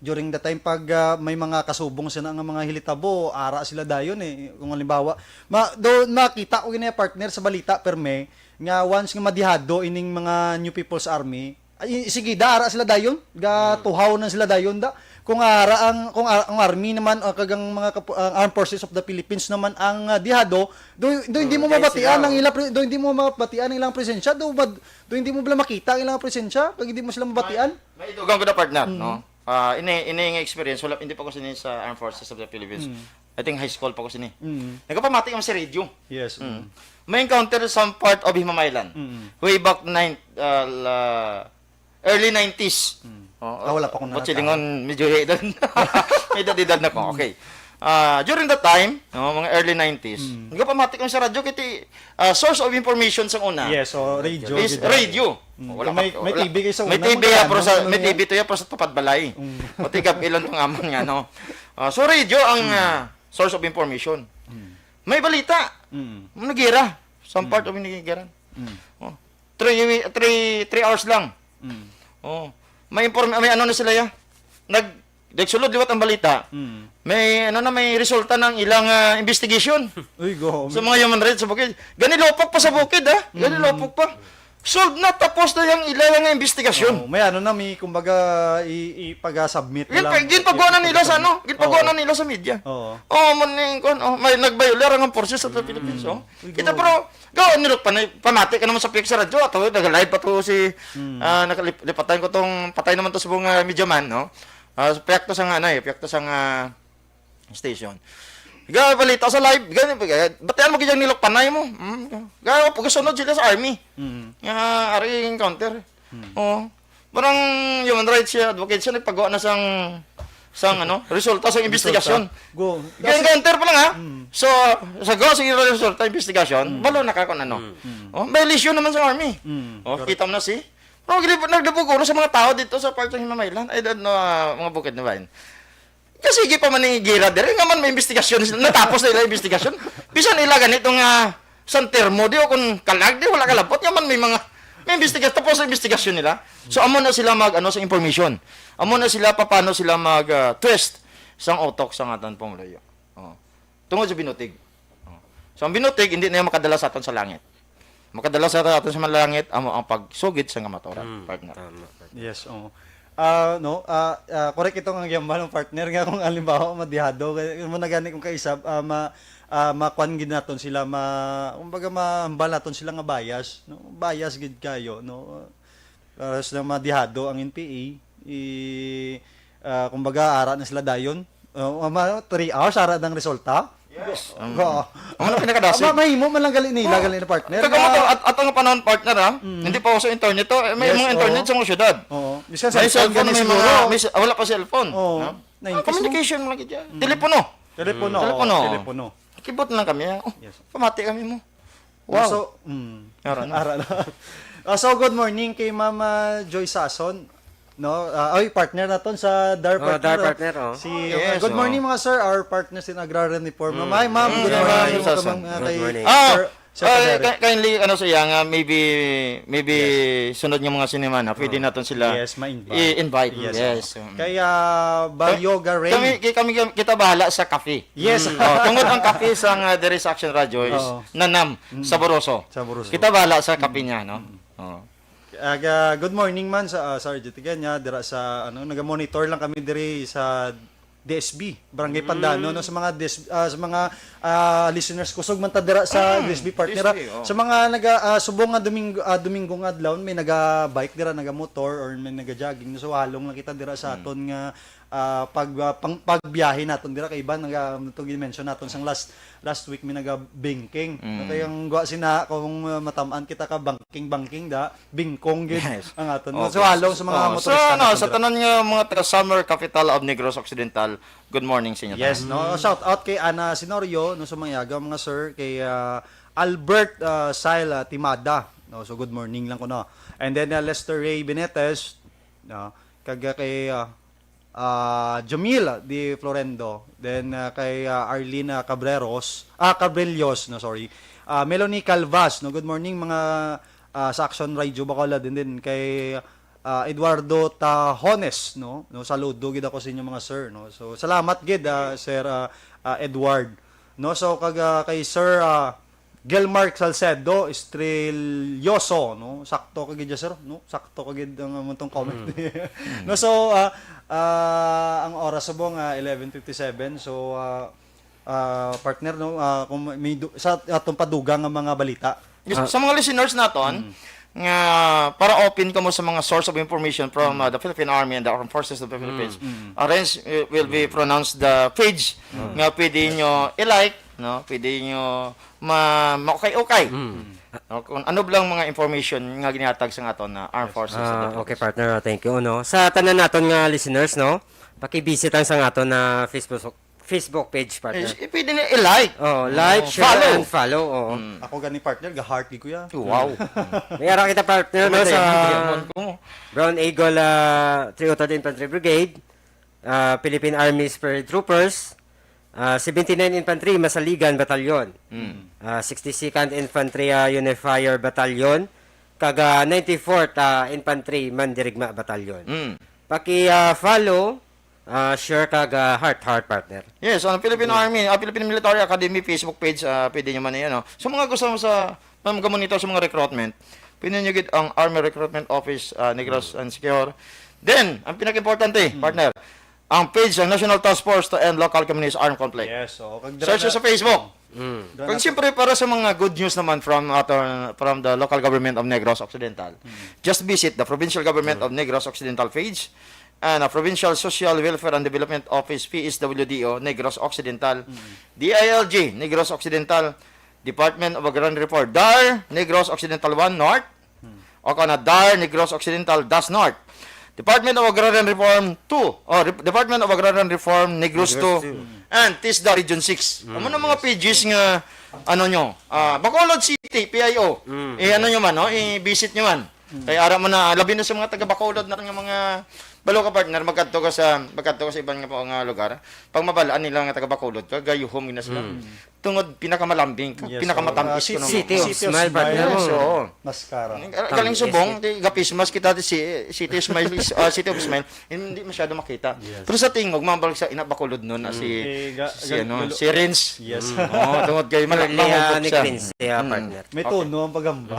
during the time pag, ah, may mga kasubong sila nga mga hilitabo, ara sila dayon eh. Kung halimbawa, ma, do, nakita ko gini partner sa balita perme nga once nga madihado ining mga New People's Army, ay, sige, da, ara sila dayon, ga Hmm. tuhaw na sila dayon da. Kung ara ang, kung ara, ang army naman, ah, kag ang mga kapu-, ang armed forces of the Philippines naman ang, ah, dihado, do, do hindi Hmm, mo kay mabatian sila, ang oh. ilang pre-, do hindi mo mabatian ang ilang presensya, do, mad-, do hindi mo bala makita ang ilang presensya, kag hindi mo sila mabatian. May, may idugang ko na partner, Mm. no? Ah, ini, ini nga experience, wala, hindi pa ko sini sa Armed Forces of the Philippines. Mm. I think high school pa ko sini. Mm. Nagapamati kami sa radio. Yes, Mm. mm. May encounter sa part of Himamaylan. Mm. Way back nine, ah, la-, early nineties. Mm. Oh, Ah, wala pa ko what's nataon. Lingon, medyo edad. May edad-edad na ko. Mm. Okay. Ah, during that time, no, mga early nineties, Mm. nagapamati kami sa radyo, kay ti-, ah, source of information sa una Yes, so radio, Is gid. radio. Mm, Oh, wala may, ka, may wala. T V kayo sa May una, T V ya, magkano pero sa, naman may yan? T V to ya, pero sa tupad balay. Mm. Pati gab-i lang tong amon nga, no? Ah, so radio ang, Mm. ah, source of information. Mm. May balita. Mm. Nagira. Some Mm. part of Nigirian. Mm. Oh. Three, three, three hours lang. Mm. Oh. May inform-, may ano na sila ya. Nag, nagsulod liwat ang balita. Mm. May ano na, may resulta ng ilang, ah, investigation Uy, go. sa mga human rights sa bukid. Ganilopok pa sa bukid, ha? Mm. Ganilopok pa. Solve na, tapos na yung ilang investigasyon. Oh, may ano na, may kumbaga i-, ipag-submit Gin-, lang. Ginpagawa na nila sa ano? Ginpagawa Oo. na nila sa media. Oo. Oh, man yung kuwan, oh, may nag-violar ang forces of the Philippines, Mm. oh. Uy, Kita go. pero, go, nilok pa na, pamati ka naman sa P X radyo, ato, nag-live pa to si, Mm. ah, nakalip-, lipatan ko tong patay naman to sa buong, ah, media man, no? Ah, piyakto sa nga, ano eh, piyakto sa nga station. Ga, balita sa live, gani, ga, batian mo gid ang nilok panay mo. Mm, ga, pagkasunod sila sa army. Mm. Nga, ari encounter. Mm. Oo. Parang human rights siya, advocate siya, nagpagawa na sang, sang, ano, resulta sang Resulta. investigasyon. Go. Ga-encounter pa lang, ha? Mm. So, sa go, sige, resulta, investigasyon, Mm. balo na ka kung ano. Mm. Mm. Oh, may issue naman sa army. Mm. Oh, Correct. kita mo na si, oh, naglibog ulo sa mga tao dito sa part ng Himamaylan. I don't know, ah, mga bukid na ba yun? Kasi sige pa man ni gira diri nga man may investigasyon, natapos na ila investigasyon. Bisan ila ganito nga sang termo di o kung kalag di, wala kalabot nga man may mga may investigasyon, tapos ang investigasyon nila. So amo na sila mag ano sa information. Amo na sila paano sila mag ah, twist sang utok sa atan pumuluyo. Oh. Tungod sa binutig. Oh. So ang binutig hindi na yan makadala sa aton sa langit. Makadala sa aton sa malangit amo ang pagsugid sa kamatuoran, Mm, partner. tama, partner. Yes, oo. Ah, no, ah, ah, correct ito nga gihambal ng partner nga kung halimbawa madihado, kay mo na gani kung kaisab, ah, ma, ah, makuan gid naton sila, ma, kumbaga mahambal naton sila nga bias, no? Bias gid kayo, no? Para sila madihado ang N P A, i, ah, kumbaga ara na sila dayon. Oh, ma, three hours ara ang resulta. Yes. Oo. Ang pinakadasig. Ma-, mahimo man lang gali nila, Oo. gali na partner. Kag amo to, at, at ang panahon, partner, ha? Mm. Hindi pa uso internet to. Eh, may Yes, mga internet oo. sa mga syudad. Oo. Bisan May cellphone, cellphone, gani may siguro. mga, may se-, wala pa cellphone. Oo. No? Ah, nineties mo. communication lang gid yan. Mm. Telepono. Telepono, Mm. oo, Telepono. telepono. Kibot lang kami, ha? Oh, Yes. pamati kami mo. Wow. So, mm, Ara na. ara na. Ah, so, good morning kay Mama Joy Sason. No? Ah, oy, partner naton sa DAR Oh, partner. DAR Oh. partner, oh. Si, Yes, good oh. morning, mga sir, our partners in agrarian reform. Hi, ma'am. Good Mm, morning. Ma'am Sason. Ma'am, uh, Good kay morning. Ah, Sir, Sir ay, Kadere. ki- kindly, ano siya, nga maybe, maybe sunod nga mga sinimana, pwede naton sila Yes, ma-invite. i-invite. Yes, Yes. oh. Kay, ah, Balyoga Rain. Kami, kami, kami, kita bahala sa cafe. Yes. Oh, tungod ang cafe sa nga diri sa Action Radio is Oo. nanam, saboroso. Saboroso. Kita bahala sa cafe niya, no? Oh. Aga, good morning man sa, ah, Sir Jetigan niya, dira sa, ano, naga-monitor lang kami diri sa D S B, Barangay Pandano, no, sa mga D S B, ah, sa mga, ah, listeners, kusog man ta dira sa D S B partner, ah. D S B, oh. Sa mga naga, ah, subong nga Domingo, ah, Domingo nga adlaw, may naga-bike dira, naga-motor, or may naga-jogging, no, so halong lang kita dira sa aton nga, ah, pag, ah, pang, pagbiyahe naton dira kay iban naga, ito mention naton sang last last week, may naga-banking. Mm. Kaya ang gwa sina kung, ah, matamaan kita ka banking-banking da, bingkong gid Yes. ang aton. No? Okay. So halong sa mga Oh, motorista sa, ano, naton sa dira. Tanan nga mga taga Summer Capital of Negros Occidental, good morning sa inyo. Yes, no. Shout out kay Ana Sinorio, no, sa mga yaga, mga sir, kay, ah, Albert, ah, Sile, ah, Timada, no. So good morning lang ko, no. And then, ah, Lester Ray Benetes, no, kag, ah, kay, ah, ah, Jamil Di Florendo, then, ah, kay, ah, Arlene, ah, Cabreros, ah, Cabrillos, no, sorry. Ah, Melanie Calvas, no. Good morning, mga, ah, sa Action Radio Bacolod, and then kay, ah, Eduardo Tahones, no. No, saludo gid ako sa inyo, mga sir, no. So salamat gid, ah, Sir, ah, ah, Edward, no. So kag, ah, kay Sir, ah, Gelmark Salcedo Estrelloso, no. Sakto ka gid, sir, no. Sakto ka gid ang among tong comment. No, so, ah, ah, ang oras subong, ah, eleven fifty-seven. So, ah, ah, partner, no, ah, kung may du- sa atong padugang nga mga balita. Yes, sa mga listeners naton nga para open kamo sa mga source of information from, uh, the Philippine Army and the Armed Forces of the Philippines, arrange, uh, will be pronounced the page nga pwede nyo i-like, no? Pwede nyo ma maukay-ukay. No? Kung ano lang mga information nga ginihatag sa aton na Armed Forces of the Ah, Philippines. Okay, partner. Thank you, no. Sa tanan naton nga listeners, no, paki-visit ang sa aton na Facebook Facebook page, partner. Eh, pwede na i-like. Oh, like, share, Follow. And follow. Oo. Ako gani, partner, ga-heart gid ko ya. Wow. May ara kita, partner, no, Maganda sa yan, maganda yan. Brown Eagle, ah, three oh third Infantry Brigade, ah, Philippine Army Spirit Troopers, ah, seventy-nine Infantry Masaligan Batalyon, ah, sixty-second Infantry, ah, Unifier Batalyon, kag, ah, ninety-fourth, ah, Infantry Mandirigma Batalyon. Mm. Paki, ah, follow, ah, share, kag, ah, heart, heart, partner. Yes, ang Philippine Army, ah, Philippine Military Academy Facebook page, ah, pwede nyo man yan, no? So, mga gusto mo sa, na mag-monitor sa mga recruitment, pwede nyo gid ang Army Recruitment Office, ah, Negros and Siquijor. Then, ang pinaka-importante, partner, ang page, ang National Task Force to End Local Communist Armed Conflict. Yes, so kag Search dira- sa Facebook. Dira Kag na- siyempre, para sa mga good news naman from ato, from the local government of Negros Occidental, just visit the Provincial Government of Negros Occidental page and a Provincial Social Welfare and Development Office, P S W D O, Negros Occidental, D I L G, Negros Occidental, Department of Agrarian Reform, DAR, Negros Occidental one North, o kana DAR, Negros Occidental, das North, Department of Agrarian Reform two, o Re- Department of Agrarian Reform, Negros two, and TISDA Region six. Amo na mga pages nga, ano nyo, ah, Bacolod City, P I O. Eh, ano nyo man, no? I-visit nyo man. Kay ara mo na, labi na sa mga taga Bacolod na nga mga balo ka, partner, magkadto ka sa magkadto ka sa iban nga, nga lugar. Pag mabalaan nila nga taga Bacolod ka, gayuhom na sila. Tungod pinakamalambing, Yes, pinakamatam-is so, kuno. City of City of Smile, Smile. partner. Yes, oo. Maskara. Ang galing Tamis, subong, eh. di gapismas kita di si City of Smile, ah, City of Smile, hindi masyado makita. Yes. Pero sa tingog, mabalik sa ina Bacolod nun na si, Si ga- si, gal- ano, galo- si Rins. Yes. Oo, tungod kay mal- Early, ah, mahugot ni siya. Prince, ah, Mm. partner. May tono ang paghamba.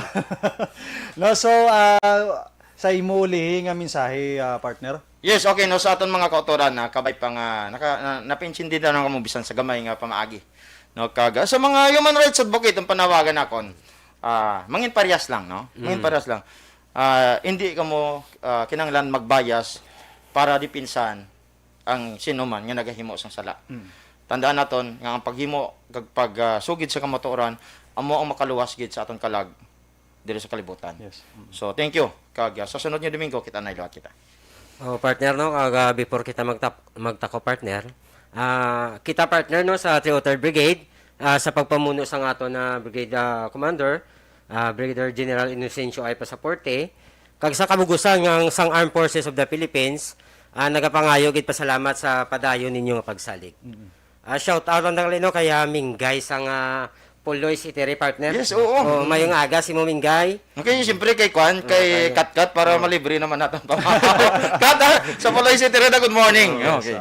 No, so, ah, sa imo lihi nga mensahe, ah, partner? Yes, okay, no, sa aton mga kautoran na kabay pa nga naka, na, napaintindi na lang kamo bisan sa gamay nga pamaagi. No, kag sa mga human rights advocate ang panawagan nakon, ah, mangin parehas lang, no? Mangin parehas lang. Ah, hindi kamo, ah, kinahanglan magbayas para dipinsahan ang sino man nga nagahimo sang sala. Tandaan naton nga ang paghimo kag pag, ah, sugid sa kamatuoran amo ang makaluwas gid sa aton kalag diri sa kalibutan. Yes. So, thank you. Kag, ah, sa sunod nga Domingo, kita na liwat kita. Oh, partner, no, kag, ah, before kita magtap- magtako, partner, ah, kita, partner, no, sa three oh third Brigade, Ah, sa pagpamuno sang aton na Brigade, ah, Commander, ah, Brigadier General Inocencio I. Pasaporte, kag sa kabugusan nga sang Armed Forces of the Philippines, ah, nagapangayo gid pasalamat sa padayon ninyo nga pagsalig. Ah, shout out lang dali, no, kay, ah, Minggay sang, ah, Puloy City Re, partner. Yes, oo. Oh, mayong aga si mo, Minggay. Okay, siyempre kay Kwan, kay Katkat para malibre naman natin pamahaw. Kat, ha? Sa Puloy City Re, good morning. Okay.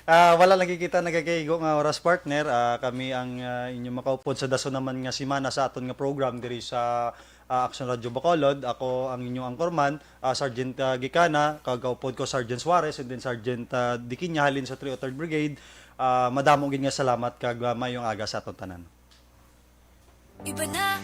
Ah, wala lagi kita nagakaigo nga oras, partner. Ah, kami ang ah, inyong makaupod sa dason naman nga semana sa aton nga program diri sa ah, Action Radio Bacolod. Ako ang inyong anchorman, ah, Sergeant ah, Gikana, kagaupod ko Sergeant Suarez, and then Sergeant ah, Diquiña halin sa three oh third Brigade. Ah, madamo gid nga salamat kag ah, mayong aga sa aton tanan. Iba na